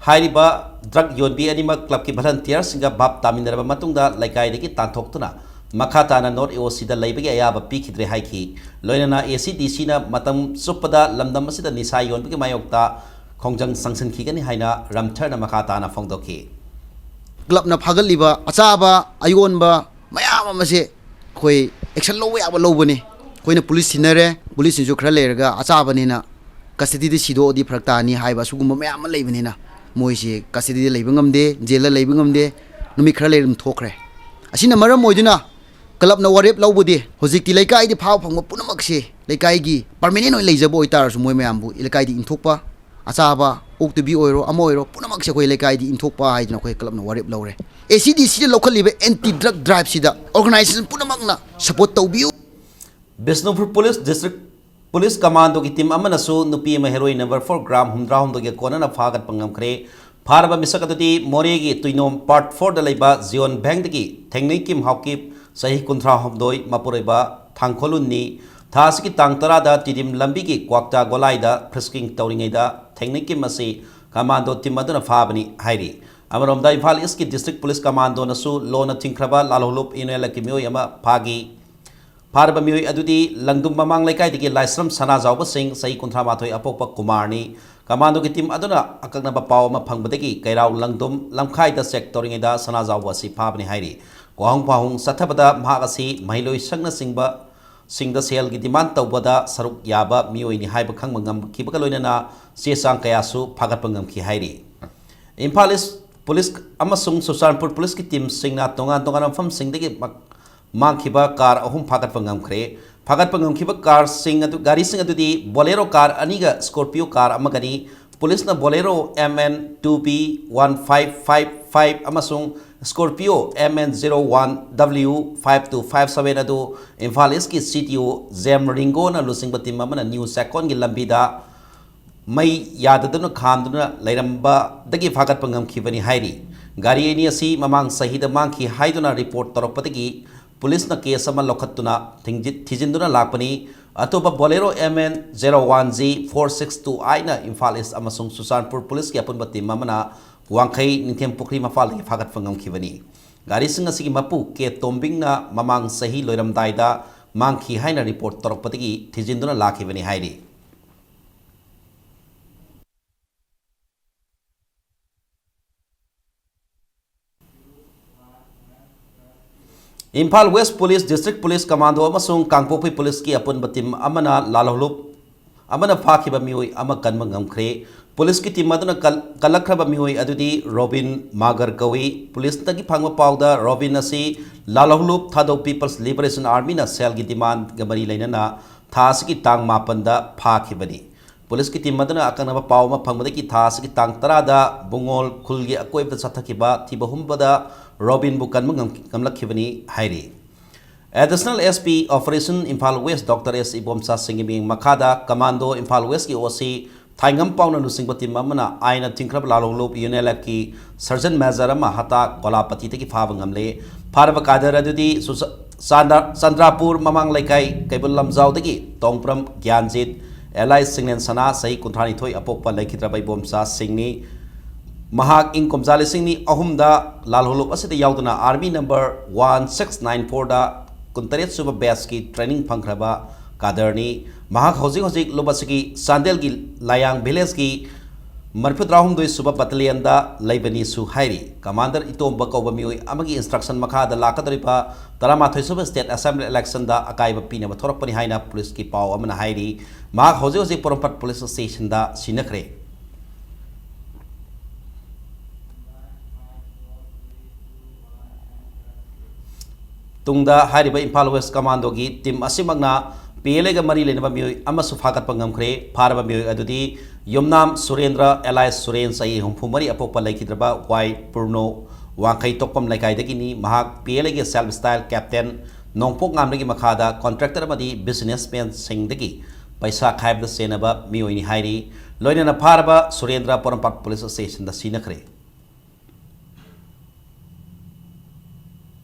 ꯍꯥꯏꯔꯤꯕ ꯗ꯭ꯔꯒ ꯌꯣꯟꯕꯤ ꯑꯅꯤꯃꯛ ꯀ꯭ꯂꯕꯀꯤ ꯚꯂꯟꯇꯤꯌꯔꯁꯤꯡꯒ ꯚꯥꯞ ꯇꯥꯃꯤꯟꯅꯔꯕ ꯃꯇꯨꯡꯗ ꯂꯩꯀꯥꯏꯗꯒꯤ ꯇꯥꯟꯊꯣꯛꯇꯨꯅ ꯃꯈꯥ ꯇꯥꯅ ꯅꯣꯔꯠ ꯑꯦ ꯑꯣ ꯁꯤꯗ ꯂꯩꯕꯒꯤ ꯑꯌꯥꯕ ꯄꯤꯈꯤꯗ꯭ꯔꯦ ꯍꯥꯏꯈꯤ꯫ ꯂꯣꯏꯅꯅ ꯑꯦ ꯁꯤ ꯗꯤ ꯁꯤꯅ ꯃꯇꯝ ꯆꯨꯞꯄꯗ ꯂꯝꯗꯝ ꯑꯁꯤꯗ ꯅꯤꯁꯥ ꯌꯣꯟꯕꯒꯤ ꯃꯥꯌꯣꯛꯇ ꯈꯣꯡꯖꯪ ꯆꯪꯁꯤꯟꯈꯤꯒꯅꯤ ꯍꯥꯏꯅ ꯔꯥꯝꯊꯔꯅ ꯃꯈꯥ ꯇꯥꯅ ꯐꯣꯡꯗꯣꯛꯈꯤ꯫ ꯀ꯭ꯂꯕꯅ ꯐꯥꯒꯠꯂꯤꯕ ꯑꯆꯥꯕ, ꯑꯌꯣꯟꯕ ꯃꯌꯥꯝ ꯑꯃꯁꯦ ꯑꯩꯈꯣꯏ ꯑꯦꯛꯁꯟ ꯂꯧꯕ ꯌꯥꯕ ꯂꯧꯕꯅꯤ꯫ ꯑꯩꯈꯣꯏꯅ ꯄꯨꯂꯤꯁ ꯁꯤꯟꯅꯔꯦ, ꯄꯨꯂꯤꯁꯁꯤꯡꯁꯨ ꯈꯔ ꯂꯩꯔꯒ ꯑꯆꯥꯕꯅꯤꯅ ꯀꯁꯇꯗꯤꯗ ꯁꯤꯗꯣꯛꯑꯗꯤ ꯐꯔꯛ ꯇꯥꯅꯤ ꯍꯥꯏꯕ ꯑꯁꯤꯒꯨꯝꯕ ꯃꯌꯥꯝ ꯑꯃ ꯂꯩꯕꯅꯤꯅ ꯃꯣꯏꯁꯤ ꯀꯁꯇꯗꯤꯗ ꯂꯩꯕ ꯉꯝꯗꯦ, ꯖꯦꯜꯗ ꯂꯩꯕ ꯉꯝꯗꯦ, ꯅꯨꯃꯤꯠ ꯈꯔ ꯂꯩꯔ ꯑꯗꯨꯝ ꯊꯣꯛꯈ꯭ꯔꯦ꯫ ꯑꯁꯤꯅ ꯃꯔꯝ ꯑꯣꯏꯗꯨꯅ ꯀ꯭ꯂꯕꯅ ꯋꯥꯔꯦꯞ ꯂꯧꯕꯗꯤ ꯍꯧꯖꯤꯛꯇꯤ ꯂꯩꯀꯥꯏꯗ ꯐꯥꯕ ꯐꯪꯕ ꯄꯨꯝꯅꯃꯛꯁꯤ ꯂꯩꯀꯥꯏꯒꯤ ꯄꯔꯃꯤꯅꯦꯟ ꯑꯣꯏꯅ ꯂꯩꯖꯕ ꯑꯣꯏꯇꯥꯔꯁꯨ ꯃꯣꯏ ꯃꯌꯥꯝꯕꯨ ꯂꯩꯀꯥꯏꯗ ꯏꯟꯊꯣꯛꯄ, ꯑꯆꯥꯕ, ꯑꯣꯛꯇꯕꯤ ꯑꯣꯏꯔꯣ, ꯑꯃ ꯑꯣꯏꯔꯣ, ꯄꯨꯝꯅꯃꯛꯁꯦ ꯑꯩꯈꯣꯏ ꯂꯩꯀꯥꯏꯗꯤ ꯏꯟꯊꯣꯛꯄ ꯍꯥꯏꯗꯅ ꯑꯩꯈꯣꯏ ꯀ꯭ꯂꯕꯅ ꯋꯥꯔꯦꯞ ꯂꯧꯔꯦ꯫ ꯑꯦ ꯁꯤ ꯗꯤ ꯁꯤꯅ ꯂꯧꯈꯠꯂꯤꯕ ꯑꯦꯟꯇꯤ ꯗ꯭ꯔꯒ ꯗ꯭ꯔꯥꯏꯚꯁꯤꯗ ꯑꯣꯔꯒꯅꯥꯏꯖꯦꯁꯟ ꯄꯨꯝꯅꯃꯛꯅ ꯁꯄꯣꯔꯠ ꯇꯧꯕꯤꯌꯨ꯫ ꯕꯤꯁꯅꯨꯄꯨꯔ ꯄꯨꯂꯤꯁ ꯗꯤꯁꯇ꯭ꯔꯤꯛ ꯄꯨꯂꯤꯁ ꯀꯃꯥꯟꯗꯣꯒꯤ ꯇꯤꯝ ꯑꯃꯅꯁꯨ ꯅꯨꯄꯤ ꯑꯃ ꯍꯦꯔꯣꯏꯟ ꯅꯝꯕꯔ ꯐꯣꯔ ꯒ꯭ꯔꯥꯝ ꯍꯨꯝꯗ꯭ꯔꯥꯍꯨꯝꯗꯣꯏꯒꯤ ꯀꯣꯟꯅꯅ ꯐꯥꯒꯠꯄ ꯉꯝꯈ꯭ꯔꯦ꯫ ꯐꯥꯔꯕ ꯃꯤꯁꯛ ꯑꯗꯨꯗꯤ ꯃꯣꯔꯦꯒꯤ ꯇꯨꯏꯅꯣꯝ ꯄꯥꯔꯠ ꯐꯣꯔꯗ ꯂꯩꯕ ꯖꯤꯌꯣꯟ ꯚꯦꯡꯗꯒꯤ ꯊꯦꯡꯅꯩꯀꯤꯝ ꯍꯥꯎꯀꯤꯞ, ꯆꯍꯤ ꯀꯨꯟꯊ꯭ꯔꯥꯍꯨꯝꯗꯣꯏ, ꯃꯄꯨꯔꯣꯏꯕ ꯊꯥꯡꯈꯣꯂꯨꯟꯅꯤ꯫ ꯊꯥ ꯑꯁꯤꯒꯤ ꯇꯥꯡ ꯇꯔꯥꯗ ꯇꯤꯗꯤꯝ ꯂꯝꯕꯤꯒꯤ ꯀ꯭ꯋꯥꯛꯇꯥ ꯒꯣꯂꯥꯏꯗ ꯐ꯭ꯔꯤꯁꯀꯤꯡ ꯇꯧꯔꯤꯉꯩꯗ ꯊꯦꯡꯅꯩꯀꯤꯝ ꯑꯁꯤ ꯀꯃꯥꯟꯗꯣ ꯇꯤꯝ ꯑꯗꯨꯅ ꯐꯥꯕꯅꯤ ꯍꯥꯏꯔꯤ꯫ ꯑꯃꯔꯣꯝꯗ, ꯏꯝꯐꯥꯜ ꯏꯁꯀꯤ ꯗꯤꯁꯇ꯭ꯔꯤꯛ ꯄꯨꯂꯤꯁ ꯀꯃꯥꯟꯗꯣꯅꯁꯨ ꯂꯣꯟꯅ ꯊꯤꯡꯈ꯭ꯔꯕ ꯂꯥꯜꯍꯧꯂꯨꯞ ꯌꯨꯅꯤꯌꯟ ꯑꯦꯂꯛꯀꯤ ꯃꯤꯑꯣꯏ ꯑꯃ ꯐꯥꯈꯤ꯫ ꯐꯥꯔꯕ ꯃꯤꯑꯣꯏ ꯑꯗꯨꯗꯤ ꯂꯪꯗꯨꯝ ꯃꯃꯥꯡ ꯂꯩꯀꯥꯏꯗꯒꯤ ꯂꯥꯏꯁ꯭ꯔꯝ ꯁꯅꯥꯖꯥꯎꯕ ꯁꯤꯡ, ꯆꯍꯤ ꯀꯨꯟꯊ꯭ꯔꯥ ꯃꯥꯊꯣꯏ, ꯑꯄꯣꯛꯄ ꯀꯨꯃꯥꯔꯅꯤ꯫ ꯀꯃꯥꯟꯗꯣꯒꯤ ꯇꯤꯝ ꯑꯗꯨꯅ ꯑꯀꯛꯅꯕ ꯄꯥꯎ ꯑꯃ ꯐꯪꯕꯗꯒꯤ ꯀꯩꯔꯥꯎ ꯂꯪꯗꯨꯝ ꯂꯝꯈꯥꯏꯗ ꯆꯦꯛ ꯇꯧꯔꯤꯉꯩꯗ ꯁꯅꯥꯖꯥꯎꯕ ꯑꯁꯤ ꯐꯥꯕꯅꯤ ꯍꯥꯏꯔꯤ꯫ ꯋꯥꯍꯪ ꯄꯥꯎꯍꯪ ꯆꯠꯊꯕꯗ ꯃꯍꯥꯛ ꯑꯁꯤ ꯃꯍꯩꯂꯣꯏ ꯁꯪꯅꯆꯤꯡꯕ ꯁꯤꯡꯗ ꯁꯦꯜꯒꯤ ꯗꯤꯃꯥꯟ ꯇꯧꯕꯗ ꯁꯔꯨꯛ ꯌꯥꯕ ꯃꯤꯑꯣꯏꯅꯤ ꯍꯥꯏꯕ ꯈꯪꯕ ꯉꯝꯈꯤꯕꯒ ꯂꯣꯏꯅꯅ ꯆꯦ ꯆꯥꯡ ꯀꯌꯥꯁꯨ ꯐꯥꯒꯠꯄ ꯉꯝꯈꯤ ꯍꯥꯏꯔꯤ꯫ ꯏꯝꯐꯥꯜ ꯏꯁ ꯄꯨꯂꯤꯁ ꯑꯃꯁꯨꯡ ꯆꯨꯔꯆꯥꯟꯄꯨꯔ ꯄꯨꯂꯤꯁꯀꯤ ꯇꯤꯝꯁꯤꯡꯅ ꯇꯣꯉꯥꯟ ꯇꯣꯉꯥꯟꯕ ꯃꯐꯝꯁꯤꯡꯗꯒꯤ ꯃ-, ꯃꯥꯡꯈꯤꯕ ꯀꯥꯔ ꯑꯍꯨꯝ ꯐꯥꯒꯠꯄ ꯉꯝꯈ꯭ꯔꯦ꯫ ꯐꯥꯒꯠꯄ ꯉꯝꯈꯤꯕ ꯀꯥꯔꯁꯤꯡ ꯑꯗꯨ, ꯒꯥꯔꯤꯁꯤꯡ ꯑꯗꯨꯗꯤ ꯕꯣꯂꯦꯔꯣ ꯀꯥꯔ ꯑꯅꯤꯒ ꯁ꯭ꯀꯣꯔꯄꯤꯌꯣ ꯀꯥꯔ ꯑꯃꯒꯅꯤ꯫ ꯄꯨꯂꯤꯁꯅ ꯕꯣꯂꯦꯔꯣ M N two B one five five five ꯑꯃꯁꯨꯡ ꯁ꯭ꯀꯣꯔꯄꯤꯌꯣ M N zero one W five two five seven ꯑꯗꯨ ꯏꯝꯐꯥꯜ ꯏꯁꯀꯤ C T O ꯖꯦꯝ ꯔꯤꯡꯒꯣꯅ ꯂꯨꯆꯤꯡꯕ ꯇꯤꯝ ꯑꯃꯅ ꯅ꯭ꯌꯨ ꯆꯦꯛꯀꯣꯟꯒꯤ ꯂꯝꯕꯤꯗ ꯃꯩ ꯌꯥꯗꯗꯨꯅ ꯈꯥꯝꯗꯨꯅ ꯂꯩꯔꯝꯕꯗꯒꯤ ꯐꯥꯒꯠꯄ ꯉꯝꯈꯤꯕꯅꯤ ꯍꯥꯏꯔꯤ꯫ ꯒꯥꯔꯤ ꯑꯅꯤ ꯑꯁꯤ ꯃꯃꯥꯡ ꯆꯍꯤꯗ ꯃꯥꯡꯈꯤ ꯍꯥꯏꯗꯨꯅ ꯔꯤꯄꯣꯔꯠ ꯇꯧꯔꯛꯄꯗꯒꯤ ꯄꯨꯂꯤꯁꯅ ꯀꯦꯁ ꯑꯃ ꯂꯧꯈꯠꯇꯨꯅ ꯊꯤꯡꯖꯤ-, ꯊꯤꯖꯤꯟꯗꯨꯅ ꯂꯥꯛꯄꯅꯤ꯫ ꯑꯇꯣꯞꯄ ꯕꯣꯂꯦꯔꯣ M N zero one G four six two I ꯅ ꯏꯝꯐꯥꯜ ꯏꯁ ꯑꯃꯁꯨꯡ ꯆꯨꯔꯆꯥꯟꯄꯨꯔ ꯄꯨꯂꯤꯁꯀꯤ ꯑꯄꯨꯟꯕ ꯇꯤꯝ ꯑꯃꯅ ꯋꯥꯡꯈꯩ ꯅꯤꯡꯊꯦꯝ ꯄꯨꯈ꯭ꯔꯤ ꯃꯄꯥꯜꯗꯒꯤ ꯐꯥꯒꯠꯄ ꯉꯝꯈꯤꯕꯅꯤ꯫ ꯒꯥꯔꯤꯁꯤꯡ ꯑꯁꯤꯒꯤ ꯃꯄꯨ ꯀꯦ ꯇꯣꯝꯕꯤꯡꯅ ꯃꯃꯥꯡ ꯆꯍꯤ ꯂꯣꯏꯔꯝꯗꯥꯏꯗ ꯃꯥꯡꯈꯤ ꯍꯥꯏꯅ ꯔꯤꯄꯣꯔꯠ ꯇꯧꯔꯛꯄꯗꯒꯤ ꯊꯤꯖꯤꯟꯗꯨꯅ ꯂꯥꯛꯈꯤꯕꯅꯤ ꯍꯥꯏꯔꯤ꯫ Imphal west police, district police commando ꯑꯃꯁꯨꯡ ꯀꯥꯡꯄꯣꯛꯄꯤ ꯄꯨꯂꯤꯁꯀꯤ ꯑꯄꯨꯟꯕ ꯇꯤꯝ ꯑꯃꯅ ꯂꯥꯜꯍꯧꯂꯨꯞ ꯑꯃꯅ ꯐꯥꯈꯤꯕ ꯃꯤꯑꯣꯏ ꯑꯃ ꯀꯟꯕ ꯉꯝꯈ꯭ꯔꯦ꯫ ꯄꯨꯂꯤꯁꯀꯤ ꯇꯤꯝ ꯑꯗꯨꯅ ꯀꯜ-, ꯀꯜꯂꯛꯈ꯭ꯔꯕ ꯃꯤꯑꯣꯏ ꯑꯗꯨꯗꯤ ꯔꯣꯕꯤꯟ ꯃꯥꯒꯔ ꯀꯧꯏ꯫ ꯄꯨꯂꯤꯁꯇꯒꯤ ꯐꯪꯕ ꯄꯥꯎꯗ ꯔꯣꯕꯤꯟ ꯑꯁꯤ ꯂꯥꯜꯍꯧꯂꯨꯞ ꯊꯥꯗꯧ ꯄꯤꯄꯜꯁ ꯂꯤꯕꯔꯦꯁꯟ ꯑꯥꯔꯃꯤꯅ ꯁꯦꯜꯒꯤ ꯗꯤꯃꯥꯟꯒ ꯃꯔꯤ ꯂꯩꯅꯅ ꯊꯥ ꯑꯁꯤꯒꯤ ꯇꯥꯡ ꯃꯥꯄꯟꯗ ꯐꯥꯈꯤꯕꯅꯤ꯫ ꯄꯨꯂꯤꯁꯀꯤ ꯇꯤꯝ ꯑꯗꯨꯅ ꯑꯀꯛꯅꯕ ꯄꯥꯎ ꯑꯃ ꯐꯪꯕꯗꯒꯤ ꯊꯥ ꯑꯁꯤꯒꯤ ꯇꯥꯡ ꯇꯔꯥꯗ ꯕꯨꯡꯉꯣꯜ ꯈꯨꯜꯒꯤ ꯑꯀꯣꯏꯕꯗ ꯆꯠꯊꯈꯤꯕ ꯊꯤꯕ ꯍꯨꯝꯕꯗ ꯔꯣꯕꯤꯟꯕꯨ ꯀꯟꯕ ꯉꯝ-, ꯉꯝꯂꯛꯈꯤꯕꯅꯤ ꯍꯥꯏꯔꯤ꯫ Additional S P operation Imphal west doctor S Ibomcha ꯁꯤꯡꯒꯤ ꯃꯤꯠꯌꯦꯡ ꯃꯈꯥꯗ ꯀꯃꯥꯟꯗꯣ ꯏꯝꯐꯥꯜ ꯋꯦꯁꯀꯤ O C ꯊꯥꯏꯉꯝ ꯄꯥꯎꯅ ꯂꯨꯆꯤꯡꯕ ꯇꯤꯝ ꯑꯃꯅ ꯑꯥꯏꯟꯅ ꯊꯤꯡꯈ꯭ꯔꯕ ꯂꯥꯜꯍꯧꯂꯨꯞ ꯌꯨꯅꯤꯌꯟ ꯑꯦꯂꯛꯀꯤ ꯁꯔꯖꯟ ꯃꯦꯖꯔ ꯑꯃ ꯍꯇꯥ ꯒꯣꯂꯥꯄꯇꯤꯗꯒꯤ ꯐꯥꯕ ꯉꯝꯂꯦ꯫ ꯐꯥꯔꯕ ꯀꯥꯗꯔ ꯑꯗꯨꯗꯤ ꯁꯨꯁ-, ꯆꯥꯟꯗ꯭ꯔ-, ꯆꯟꯗ꯭ꯔꯥꯄꯨꯔ ꯃꯃꯥꯡ ꯂꯩꯀꯥꯏ ꯀꯩꯕꯨꯜ ꯂꯝꯖꯥꯎꯗꯒꯤ ꯇꯣꯡꯕ꯭ꯔꯝ ꯒ꯭ꯌꯥꯟꯖꯤꯠ, alias ꯁꯤꯡꯅꯦꯟ ꯁꯅꯥ, ꯆꯍꯤ ꯀꯨꯟꯊ꯭ꯔꯥ ꯅꯤꯊꯣꯏ, ꯑꯄꯣꯛꯄ ꯂꯩꯈꯤꯗ꯭ꯔꯕ ꯏꯕꯣꯝꯆꯥ ꯁꯤꯡꯅꯤ꯫ ꯃꯍꯥꯛ ꯏꯪ ꯀꯨꯝꯖꯥ ꯂꯤꯁꯤꯡ ꯑꯅꯤ ꯑꯍꯨꯝꯗ ꯂꯥꯜꯍꯧꯂꯨꯞ ꯑꯁꯤꯗ ꯌꯥꯎꯗꯨꯅ Army number one six nine fourꯗ ꯀꯨꯟꯇꯔꯦꯠ ꯁꯨꯕ batchꯀꯤ training ꯐꯪꯈ꯭ꯔꯕ cadreꯅꯤ꯫ ꯃꯍꯥꯛ ꯍꯧꯖꯤꯛ ꯍꯧꯖꯤꯛ ꯂꯨꯞ ꯑꯁꯤꯒꯤ ꯆꯥꯟꯗꯦꯜꯒꯤ ꯂꯥꯌꯥꯡ villageꯀꯤ ꯃꯔꯤꯐꯨꯇꯔꯥꯍꯨꯝꯗꯣꯏ ꯁꯨꯕ battalionꯗ ꯂꯩꯕꯅꯤꯁꯨ ꯍꯥꯏꯔꯤ꯫ Commander ꯏꯇꯣꯝꯕ ꯀꯧꯕ ꯃꯤꯑꯣꯏ ꯑꯃꯒꯤ instruction ꯃꯈꯥꯗ ꯂꯥꯛꯀꯗꯧꯔꯤꯕ ꯇꯔꯥꯃꯥꯊꯣꯏ ꯁꯨꯕ state assembly electionꯗ ꯑꯀꯥꯏꯕ ꯄꯤꯅꯕ ꯊꯣꯔꯛꯄꯅꯤ ꯍꯥꯏꯅ policeꯀꯤ ꯄꯥꯎ ꯑꯃꯅ ꯍꯥꯏꯔꯤ꯫ ꯃꯍꯥꯛ ꯍꯧꯖꯤꯛ ꯍꯧꯖꯤꯛ ꯄꯣꯔꯣꯝꯄꯥꯠ police stationꯗ ꯁꯤꯟꯅꯈ꯭ꯔꯦ꯫ ꯇꯨꯡꯗ ꯍꯥꯏꯔꯤꯕ ꯏꯝꯐꯥꯜ West Commandoꯒꯤ team ꯑꯁꯤꯃꯛꯅ PLAꯒ ꯃꯔꯤ ꯂꯩꯅꯕ ꯃꯤꯑꯣꯏ ꯑꯃꯁꯨ ꯐꯥꯒꯠꯄ ꯉꯝꯈ꯭ꯔꯦ꯫ ꯐꯥꯔꯕ ꯃꯤꯑꯣꯏ ꯑꯗꯨꯗꯤ ꯌꯨꯝꯅꯥꯝ ꯁꯨꯔꯦꯟꯗ꯭ꯔ alias ꯁꯨꯔꯦꯟ, ꯆꯍꯤ ꯍꯨꯝꯐꯨ ꯃꯔꯤ, ꯑꯄꯣꯛꯄ ꯂꯩꯈꯤꯗ꯭ꯔꯕ ꯋꯥꯏ ꯄꯨꯔꯅꯣ, ꯋꯥꯡꯈꯩ ꯇꯣꯛꯄꯝ ꯂꯩꯀꯥꯏꯗꯒꯤꯅꯤ꯫ ꯃꯍꯥꯛ PLAꯒꯤ self style captain, ꯅꯣꯡꯄꯣꯛ ꯉꯥꯝꯂꯒꯤ ꯃꯈꯥꯗ contractor ꯑꯃꯗꯤ businessmanꯁꯤꯡꯗꯒꯤ ꯄꯩꯁꯥ ꯈꯥꯏꯕꯗ ꯆꯦꯟꯅꯕ ꯃꯤꯑꯣꯏꯅꯤ ꯍꯥꯏꯔꯤ꯫ ꯂꯣꯏꯅꯅ ꯐꯥꯔꯕ ꯁꯨꯔꯦꯟꯗ꯭ꯔ ꯄꯣꯔꯣꯝꯄꯥꯠ police stationꯗ ꯁꯤꯟꯅꯈ꯭ꯔꯦ꯫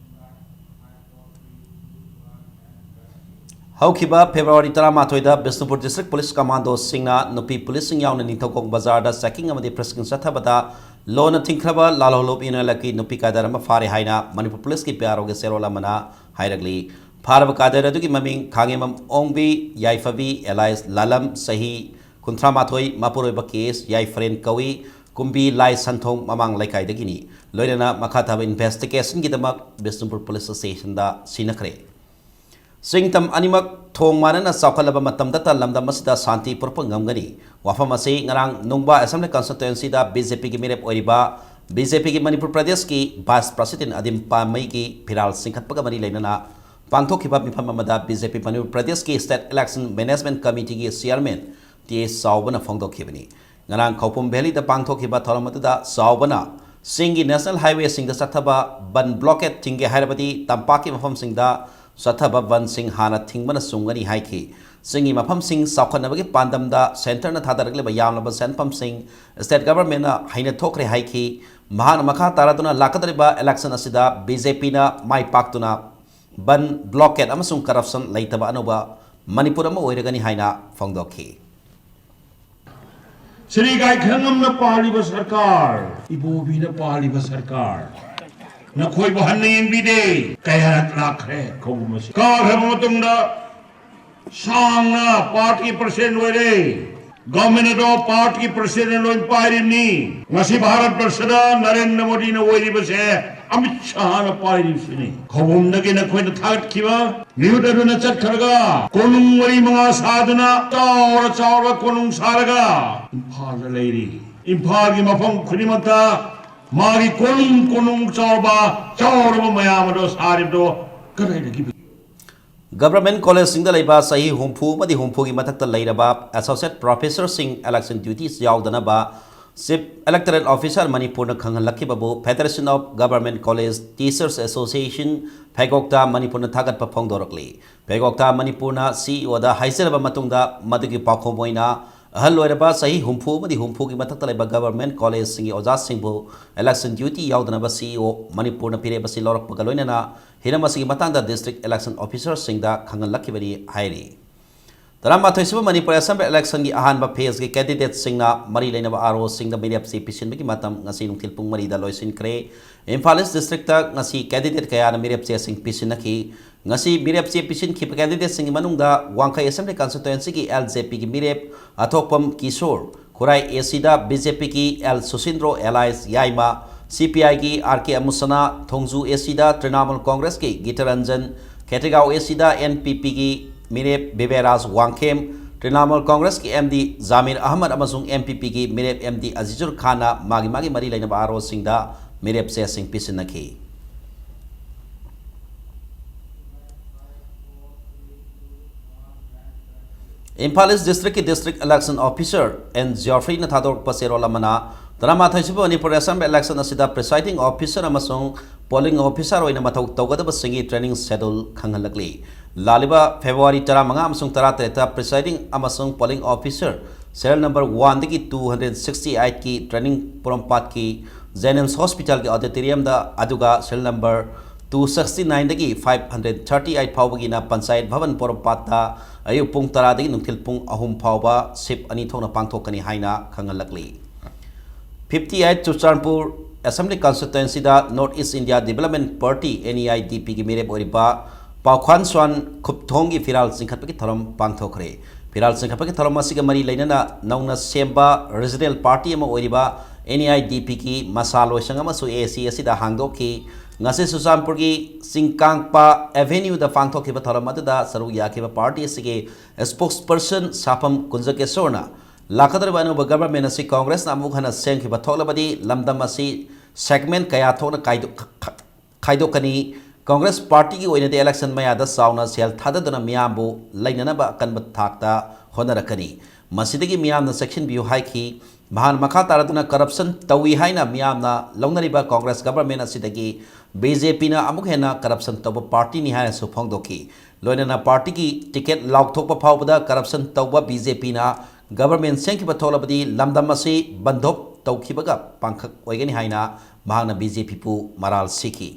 ꯍꯧꯈꯤꯕ February ꯇꯔꯥꯃꯥꯊꯣꯏꯗ ꯕꯤꯁꯅꯨꯄꯨꯔ District Police Commandoꯁꯤꯡꯅ ꯅꯨꯄꯤ policeꯁꯤꯡ ꯌꯥꯎꯅ ꯅꯤꯡꯊꯧꯈꯣꯡ ꯕꯖꯥꯔꯗ checking ꯑꯃꯗꯤ frisking ꯆꯠꯊꯕꯗ ꯂꯣꯟꯅ ꯊꯤꯡꯈ꯭ꯔꯕ ꯂꯥꯜꯍꯧꯂꯨꯞ ꯌꯨꯅꯦꯂꯛꯀꯤ ꯅꯨꯄꯤ cadre ꯑꯃ ꯐꯥꯔꯦ ꯍꯥꯏꯅ ꯃꯅꯤꯄꯨꯔ policeꯀꯤ PROꯒꯤ ꯆꯦꯔꯣꯜ ꯑꯃꯅ ꯍꯥꯏꯔꯛꯂꯤ꯫ ꯐꯥꯔꯕ cadre ꯑꯗꯨꯒꯤ ꯃꯃꯤꯡ ꯈꯥꯉꯦꯝꯕꯝ ꯑꯣꯡꯕꯤ ꯌꯥꯏꯐꯕꯤ alias ꯂꯥꯂꯝ, ꯆꯍꯤ ꯀꯨꯟꯊ꯭ꯔꯥ ꯃꯥꯊꯣꯏ, ꯃꯄꯨꯔꯣꯏꯕ ꯀꯦ ꯑꯦꯁ ꯌꯥꯏꯐꯔꯦꯟ ꯀꯧꯏ꯫ ꯀꯨꯝꯕꯤ ꯂꯥꯏ ꯁꯟꯊꯣꯡ ꯃꯃꯥꯡ ꯂꯩꯀꯥꯏꯗꯒꯤꯅꯤ꯫ ꯂꯣꯏꯅꯅ ꯃꯈꯥ ꯇꯥꯕ investigationꯒꯤꯗꯃꯛ ꯕꯤꯁꯅꯨꯄꯨꯔ police stationꯗ ꯁꯤꯟꯅꯈ꯭ꯔꯦ꯫ ꯆꯤꯡ ꯇꯝ ꯑꯅꯤꯃꯛ ꯊꯣꯡ ꯃꯥꯟꯅꯅ ꯆꯥꯎꯈꯠꯂꯕ ꯃꯇꯝꯗꯇ ꯂꯝꯗꯝ ꯑꯁꯤꯗ ꯁꯥꯟꯇꯤ ꯄꯨꯔꯛꯄ ꯉꯝꯒꯅꯤ꯫ ꯋꯥꯐꯝ ꯑꯁꯤ ꯉꯔꯥꯡ ꯅꯨꯡꯕꯥ Assembly Constituencyꯗ BJPꯒꯤ ꯃꯤꯔꯦꯞ ꯑꯣꯏꯔꯤꯕ BJPꯒꯤ ꯃꯅꯤꯄꯨꯔ ꯄ꯭ꯔꯗꯦꯁꯀꯤ Vice President ꯑꯗꯤꯝ ꯄꯥꯃꯩꯒꯤ ꯐꯤꯔꯥꯜ ꯆꯤꯡꯈꯠꯄꯒ ꯃꯔꯤ ꯂꯩꯅꯅ ꯄꯥꯡꯊꯣꯛꯈꯤꯕ ꯃꯤꯐꯝ ꯑꯃꯗ BJP ꯃꯅꯤꯄꯨꯔ ꯄ꯭ꯔꯗꯦꯁꯀꯤ State Election Management Committeeꯒꯤ Chairman ꯇꯤ ꯑꯦꯁ ꯆꯥꯎꯕꯅ ꯐꯣꯡꯗꯣꯛꯈꯤꯕꯅꯤ꯫ ꯉꯔꯥꯡ ꯈꯧꯄꯨꯝ Valleyꯗ ꯄꯥꯡꯊꯣꯛꯈꯤꯕ ꯊꯧꯔꯝ ꯑꯗꯨꯗ ꯆꯥꯎꯕꯅ ꯆꯤꯡꯒꯤ National Highwayꯁꯤꯡꯗ ꯆꯠꯊꯕ ꯕꯟ blockade ꯊꯤꯡꯒꯦ ꯍꯥꯏꯔꯕꯗꯤ ꯇꯝꯄꯥꯛꯀꯤ ꯃꯐꯝꯁꯤꯡꯗ ꯆꯠꯊꯕ ꯕꯟꯁꯤꯡ ꯍꯥꯟꯅ ꯊꯤꯡꯕꯅ ꯆꯨꯝꯒꯅꯤ ꯍꯥꯏꯈꯤ꯫ ꯆꯤꯡꯒꯤ ꯃꯐꯝꯁꯤꯡ ꯆꯥꯎꯈꯠꯅꯕꯒꯤ ꯄꯥꯟꯗꯝꯗ centreꯅ ꯊꯥꯗꯔꯛꯂꯤꯕ ꯌꯥꯝꯂꯕ ꯁꯦꯟꯐꯝꯁꯤꯡ state governmentꯅ ꯍꯩꯅ ꯊꯣꯛꯈ꯭ꯔꯦ ꯍꯥꯏꯈꯤ꯫ ꯃꯍꯥꯛꯅ ꯃꯈꯥ ꯇꯥꯔꯗꯨꯅ ꯂꯥꯛꯀꯗꯧꯔꯤꯕ election ꯑꯁꯤꯗ BJPꯅ ꯃꯥꯏ ꯄꯥꯛꯇꯨꯅ ꯕꯟ, blockade ꯑꯃꯁꯨꯡ corruption ꯂꯩꯇꯕ ꯑꯅꯧꯕ ꯃꯅꯤꯄꯨꯔ ꯑꯃ ꯑꯣꯏꯔꯒꯅꯤ ꯍꯥꯏꯅ ꯐꯣꯡꯗꯣꯛꯈꯤ꯫ ꯁ꯭ꯔꯤ ꯒꯥꯏꯈꯪꯉꯝꯅ ꯄꯥꯜꯂꯤꯕ ꯁꯔꯀꯥꯔ, ꯏꯕꯣꯕꯤꯅ ꯄꯥꯜꯂꯤꯕ ꯁꯔꯀꯥꯔ, ꯅꯈꯣꯏꯕꯨ ꯍꯟꯅ ꯌꯦꯡꯕꯤꯗꯦ꯫ ꯀꯌꯥꯔꯛ ꯂꯥꯛꯈ꯭ꯔꯦ ꯈꯧꯄꯨꯝ ꯑꯁꯤ꯫ ꯀꯥꯈ꯭ꯔꯕ ꯃꯇꯨꯡꯗ ꯁꯥꯡꯅ ꯄꯥꯔꯠꯀꯤ ꯄ꯭ꯔꯁꯤꯗꯦꯟ ꯑꯣꯏꯔꯦ꯫ ꯒꯚꯔꯟꯃꯦꯟꯠ ꯑꯗꯣ ꯄꯥꯔꯠꯀꯤ ꯄ꯭ꯔꯁꯤꯗꯦꯟ ꯂꯣꯏ ꯄꯥꯏꯔꯤꯕꯅꯤ꯫ ꯉꯁꯤ ꯚꯥꯔꯠ ꯕꯔꯁꯗ ꯅꯔꯦꯟꯗ꯭ꯔ ꯃꯣꯗꯤꯅ ꯑꯣꯏꯔꯤꯕꯁꯦ ꯑꯃꯤꯠ ꯁꯥꯍꯅ ꯄꯥꯏꯔꯤꯕꯁꯤꯅꯤ꯫ ꯈꯧꯄꯨꯝꯗꯒꯤ ꯅꯈꯣꯏꯅ ꯊꯥꯒꯠꯈꯤꯕ ꯃꯤꯍꯨꯠ ꯑꯗꯨꯅ ꯆꯠꯈ꯭ꯔꯒ ꯀꯣꯅꯨꯡ ꯃꯔꯤ ꯃꯉꯥ ꯁꯥꯗꯨꯅ ꯆꯥꯎꯔ ꯆꯥꯎꯔ ꯀꯣꯅꯨꯡ ꯁꯥꯔꯒ ꯏꯝꯐꯥꯜꯗ ꯂꯩꯔꯤ꯫ ꯏꯝꯐꯥꯜꯒꯤ ꯃꯐꯝ ꯈꯨꯗꯤꯡꯃꯛꯇ ꯃꯥꯒꯤ ꯀꯣꯅꯨꯡ ꯀꯣꯅꯨꯡ ꯆꯥꯎꯕ ꯆꯥꯎꯔꯕ ꯃꯌꯥꯝ ꯑꯗꯣ ꯁꯥꯔꯤꯕꯗꯣ ꯀꯗꯥꯏꯗꯒꯤ? ꯒꯚꯔꯟꯃꯦꯟꯠ ꯀꯣꯂꯦꯖꯁꯤꯡꯗ ꯂꯩꯕ ꯆꯍꯤ ꯍꯨꯝꯐꯨ ꯑꯃꯗꯤ ꯍꯨꯝꯐꯨꯒꯤ ꯃꯊꯛꯇ ꯂꯩꯔꯕ ꯑꯦꯁꯣꯁꯤꯌꯦꯠ ꯄ꯭ꯔꯣꯐꯦꯁꯔꯁꯤꯡ ꯏꯂꯦꯛꯁꯟ ꯗ꯭ꯌꯨꯇꯤꯁ ꯌꯥꯎꯗꯅꯕ ꯆꯤꯐ ꯏꯂꯦꯛꯇꯣꯔꯦꯜ ꯑꯣꯐꯤꯁꯥꯔ ꯃꯅꯤꯄꯨꯔꯅ ꯈꯪꯍꯜꯂꯛꯈꯤꯕꯕꯨ Federation of Government College Teachers Association, ꯐꯦꯒꯣꯛꯇ ꯃꯅꯤꯄꯨꯔꯅ ꯊꯥꯒꯠꯄ ꯐꯣꯡꯗꯣꯔꯛꯂꯤ꯫ ꯐꯦꯒꯣꯛꯇ ꯃꯅꯤꯄꯨꯔꯅ ꯁꯤꯏꯑꯣꯗ ꯍꯥꯏꯖꯔꯕ ꯃꯇꯨꯡꯗ ꯃꯗꯨꯒꯤ ꯄꯥꯎꯈꯨꯝ ꯑꯣꯏꯅ ꯑꯍꯜ ꯑꯣꯏꯔꯕ ꯆꯍꯤ ꯍꯨꯝꯐꯨ ꯑꯃꯗꯤ ꯍꯨꯝꯐꯨꯒꯤ ꯃꯊꯛꯇ ꯂꯩꯕ ꯒꯚꯔꯟꯃꯦꯟꯠ ꯀꯣꯂꯦꯖꯁꯤꯡꯒꯤ ꯑꯣꯖꯥꯁꯤꯡꯕꯨ ꯏꯂꯦꯛꯁꯟ ꯗ꯭ꯌꯨꯇꯤ ꯌꯥꯎꯗꯅꯕ ꯁꯤꯏꯑꯣ ꯃꯅꯤꯄꯨꯔꯅ ꯐꯤꯔꯦꯞ ꯑꯁꯤ ꯂꯧꯔꯛꯄꯒ ꯂꯣꯏꯅꯅ ꯍꯤꯔꯝ ꯑꯁꯤꯒꯤ ꯃꯇꯥꯡꯗ ꯗꯤꯁꯇ꯭ꯔꯤꯛ ꯏꯂꯦꯛꯁꯟ ꯑꯣꯐꯤꯁꯥꯔꯁꯤꯡꯗ ꯈꯪꯍꯜꯂꯛꯈꯤꯕꯅꯤ ꯍꯥꯏꯔꯤ꯫ ꯇꯔꯥꯃꯥꯊꯣꯏꯁꯨꯕ ꯃꯅꯤꯄꯨꯔ ꯑꯦꯁꯦꯝꯕ꯭ꯂꯤ ꯏꯂꯦꯛꯁꯟꯒꯤ ꯑꯍꯥꯟꯕ ꯐꯦꯖꯀꯤ ꯀꯦꯟꯗꯤꯗꯦꯠꯁꯤꯡꯅ ꯃꯔꯤ ꯂꯩꯅꯕ ꯑꯥꯔꯑꯣꯁꯤꯡꯗ ꯃꯤꯔꯦꯞ ꯆꯦ ꯄꯤꯁꯤꯟꯕꯒꯤ ꯃꯇꯝ ꯉꯁꯤ ꯅꯨꯡꯊꯤꯜ ꯄꯨꯡ ꯃꯔꯤꯗ ꯂꯣꯏꯁꯤꯟꯈ꯭ꯔꯦ꯫ ꯏꯝꯐꯥꯜ ꯏꯁ ꯗꯤꯁꯇ꯭ꯔꯤꯛꯇ ꯉꯁꯤ ꯀꯦꯟꯗꯤꯗꯦꯠ ꯀꯌꯥꯅ ꯃꯤꯔꯦꯞ ꯆꯦꯁꯤꯡ ꯄꯤꯁꯤꯟꯅꯈꯤ꯫ ꯉꯁꯤ ꯃꯤꯔꯦꯞ ꯆꯦ ꯄꯤꯁꯤꯟꯈꯤꯕ ꯀꯦꯟꯗꯤꯗꯦꯠꯁꯤꯡꯒꯤ ꯃꯅꯨꯡꯗ ꯋꯥꯡꯈꯩ ꯑꯦꯁꯦꯝꯕ꯭ꯂꯤ ꯀꯟꯁꯇꯤꯇ꯭ꯋꯦꯟꯁꯤꯒꯤ ꯑꯦꯜ ꯖꯦ ꯄꯤꯒꯤ ꯃꯤꯔꯦꯞ ꯑꯊꯣꯛꯄꯝ ꯀꯤꯁꯣꯔ, ꯈꯨꯔꯥꯏ ꯑꯦ ꯁꯤꯗ ꯕꯤ ꯖꯦ ꯄꯤꯒꯤ ꯑꯦꯜ ꯁꯨꯁꯤꯟꯗ꯭ꯔꯣ ꯑꯦꯂꯥꯏꯁ ꯌꯥꯏꯃ, ꯁꯤ ꯄꯤ ꯑꯥꯏꯒꯤ ꯑꯥꯔ ꯀꯦ ꯑꯃꯨꯁꯅꯥ, ꯊꯣꯡꯖꯨ ꯑꯦ ꯁꯤꯗ ꯇ꯭ꯔꯤꯅꯥꯃꯨꯜ ꯀꯣꯡꯒ꯭ꯔꯦꯁꯀꯤ ꯒꯤꯇꯔꯟꯖꯟ, ꯈꯦꯇ꯭ꯔꯤꯒꯥꯎ ꯑꯦ ꯁꯤꯗ ꯑꯦꯟ ꯄꯤ ꯄꯤꯒꯤ ꯃꯤꯔꯦꯞ ꯕꯤꯕꯦꯔꯥꯖ ꯋꯥꯡꯈꯦꯝ, ꯇ꯭ꯔꯤꯅꯥꯃꯨꯜ ꯀꯣꯡꯒ꯭ꯔꯦꯁꯀꯤ ꯑꯦꯝ ꯗꯤ ꯖꯥꯃꯤꯔ ꯑꯍꯃꯗ ꯑꯃꯁꯨꯡ ꯑꯦꯟ ꯄꯤ ꯄꯤꯒꯤ ꯃꯤꯔꯦꯞ ꯑꯦꯝ ꯗꯤ ꯑꯖꯤꯖꯨꯔ ꯈꯥꯟꯅ ꯃꯥꯒꯤ ꯃꯥꯒꯤ ꯃꯔꯤ ꯂꯩꯅꯕ ꯑꯥꯔꯑꯣꯁꯤꯡꯗ ꯃꯤꯔꯦꯞ ꯆꯦꯁꯤꯡ ꯄꯤꯁꯤꯟꯅꯈꯤ꯫ ꯏꯝꯐꯥꯜ ꯏꯁ ꯗꯤꯁꯇ꯭ꯔꯤꯛꯀꯤ ꯗꯤꯁꯇ꯭ꯔꯤꯛ ꯏꯂꯦꯛꯁꯟ ꯑꯣꯐꯤꯁꯥꯔ ꯑꯦꯟ ꯖꯤꯑꯣꯐ꯭ꯔꯤꯅ ꯊꯥꯗꯣꯔꯛꯄ ꯆꯦꯔꯣꯜ ꯑꯃꯅ ꯇꯔꯥꯃꯥꯊꯣꯏꯁꯨꯕ ꯃꯅꯤꯄꯨꯔ ꯑꯦꯁꯦꯝꯕ꯭ꯂꯤ ꯏꯂꯦꯛꯁꯟ ꯑꯁꯤꯗ ꯄ꯭ꯔꯤꯁꯥꯏꯗꯤꯡ ꯑꯣꯐꯤꯁꯥꯔ ꯑꯃꯁꯨꯡ ꯄꯣꯂꯤꯡ ꯑꯣꯐꯤꯁꯥꯔ ꯑꯣꯏꯅ ꯃꯊꯧ ꯇꯧꯒꯗꯕꯁꯤꯡꯒꯤ ꯇ꯭ꯔꯦꯅꯤꯡ ꯁꯦꯗꯨꯜ ꯈꯪꯍꯜꯂꯛꯂꯤ꯫ ꯂꯥꯛꯂꯤꯕ ꯐꯦꯕ꯭ꯔꯨꯋꯥꯔꯤ ꯇꯔꯥꯃꯉꯥ ꯑꯃꯁꯨꯡ ꯇꯔꯥꯇꯔꯦꯠꯇ ꯄ꯭ꯔꯤꯁꯥꯏꯗꯤꯡ ꯑꯃꯁꯨꯡ ꯄꯣꯂꯤꯡ ꯑꯣꯐꯤꯁꯥꯔ ꯁꯦꯔꯤꯌꯦꯜ ꯅꯝꯕꯔ ꯋꯥꯟꯗꯒꯤ ꯇꯨ ꯍꯟꯗ꯭ꯔꯦꯠ ꯁꯤꯛꯁꯇꯤ ꯑꯩꯠꯀꯤ ꯇ꯭ꯔꯦꯅꯤꯡ ꯄꯣꯔꯣꯝꯄꯥꯠꯀꯤ ꯖꯦꯅꯤꯝꯁ ꯍꯣꯁꯄꯤꯇꯥꯜꯒꯤ ꯑꯣꯗꯤꯇꯣꯔꯤꯌꯝꯗ, ꯑꯗꯨꯒ serial number two sixty nine ꯗꯒꯤ five hundred thirty eight ꯐꯥꯎꯕꯒꯤꯅ ꯄꯟꯆꯥꯌꯠ ꯚꯕꯟ ꯄꯣꯔꯣꯝꯄꯥꯠꯇ ꯑꯌꯨꯛ ꯄꯨꯡ ꯇꯔꯥꯗꯒꯤ ꯅꯨꯡꯊꯤꯜ ꯄꯨꯡ ꯑꯍꯨꯝ ꯐꯥꯎꯕ shift ꯑꯅꯤ ꯊꯣꯛꯅ ꯄꯥꯡꯊꯣꯛꯀꯅꯤ ꯍꯥꯏꯅ ꯈꯪꯍꯜꯂꯛꯂꯤ꯫ Fifty eight Churachandpur Assembly Constituency the North East India Development Party, N E I D P ꯒꯤ ꯃꯤꯔꯦꯞ ꯑꯣꯏꯔꯤꯕ ꯄꯥꯎꯈ꯭ꯋꯥꯟ ꯁ꯭ꯋꯥꯟ ꯈꯨꯞꯊꯣꯡꯒꯤ ꯐꯤꯔꯥꯜ ꯆꯤꯡꯈꯠꯄꯒꯤ ꯊꯧꯔꯝ ꯄꯥꯡꯊꯣꯛꯈ꯭ꯔꯦ꯫ ꯐꯤꯔꯥꯜ ꯆꯤꯡꯈꯠꯄꯒꯤ ꯊꯧꯔꯝ ꯑꯁꯤꯒ ꯃꯔꯤ ꯂꯩꯅꯅ ꯅꯧꯅ ꯁꯦꯝꯕ regional party ꯑꯃ ꯑꯣꯏꯔꯤꯕ N E I D P ꯒꯤ ꯃꯁꯥ ꯂꯣꯏꯁꯪ ꯑꯃꯁꯨ A A C ꯑꯁꯤꯗ ꯍꯥꯡꯗꯣꯛꯈꯤ꯫ ꯉꯁꯤ ꯆꯨꯔꯆꯥꯟꯄꯨꯔꯒꯤ ꯆꯤꯡꯀꯥꯡꯄ Avenue ꯗ ꯄꯥꯡꯊꯣꯛꯈꯤꯕ ꯊꯧꯔꯝ ꯑꯗꯨꯗ ꯁꯔꯨꯛ ꯌꯥꯈꯤꯕ party ꯑꯁꯤꯒꯤ spokesperson ꯁꯥꯐꯝ ꯀꯨꯟꯖꯀꯦꯁꯣꯔꯅ ꯂꯥꯛꯀꯗꯧꯔꯤꯕ ꯑꯅꯧꯕ government ꯑꯁꯤ Congress ꯅ ꯑꯃꯨꯛ ꯍꯟꯅ ꯁꯦꯝꯈꯤꯕ ꯊꯣꯛꯂꯕꯗꯤ ꯂꯝꯗꯝ ꯑꯁꯤ segment ꯀꯌꯥ ꯊꯣꯛꯅ ꯀꯥꯏꯗꯣꯛ-, ꯈ-, ꯈ-, ꯈꯥꯏꯗꯣꯛꯀꯅꯤ꯫ Congress party ꯒꯤ ꯑꯣꯏꯅꯗꯤ election ꯃꯌꯥꯗ ꯆꯥꯎꯅ ꯁꯦꯜ ꯊꯥꯗꯗꯨꯅ ꯃꯤꯌꯥꯝꯕꯨ ꯂꯩꯅꯅꯕ ꯑꯀꯟꯕ ꯊꯥꯛꯇ ꯍꯣꯠꯅꯔꯛꯀꯅꯤ꯫ ꯃꯁꯤꯗꯒꯤ ꯃꯤꯌꯥꯝꯅ ꯆꯦꯛꯁꯤꯟꯕꯤꯌꯨ ꯍꯥꯏꯈꯤ꯫ ꯃꯍꯥꯛꯅ ꯃꯈꯥ ꯇꯥꯔꯗꯨꯅ corruption ꯇꯧꯏ ꯍꯥꯏꯅ ꯃꯤꯌꯥꯝꯅ ꯂꯧꯅꯔꯤꯕ Congress government ꯑꯁꯤꯗꯒꯤ B J P ꯅ ꯑꯃꯨꯛ ꯍꯦꯟꯅ corruption ꯇꯧꯕ party ꯅꯤ ꯍꯥꯏꯅꯁꯨ ꯐꯣꯡꯗꯣꯛꯈꯤ꯫ ꯂꯣꯏꯅꯅ party ꯒꯤ ticket ꯂꯥꯎꯊꯣꯛꯄ ꯐꯥꯎꯕꯗ corruption ꯇꯧꯕ B J P ꯅ government ꯁꯦꯝꯈꯤꯕ ꯊꯣꯛꯂꯕꯗꯤ ꯂꯝꯗꯝ ꯑꯁꯤ ꯕꯟꯗꯣꯞ ꯇꯧꯈꯤꯕꯒ ꯄꯥꯡꯈꯛ ꯑꯣꯏꯒꯅꯤ ꯍꯥꯏꯅ ꯃꯍꯥꯛꯅ B J P ꯄꯨ ꯃꯔꯥꯜ ꯁꯤꯈꯤ꯫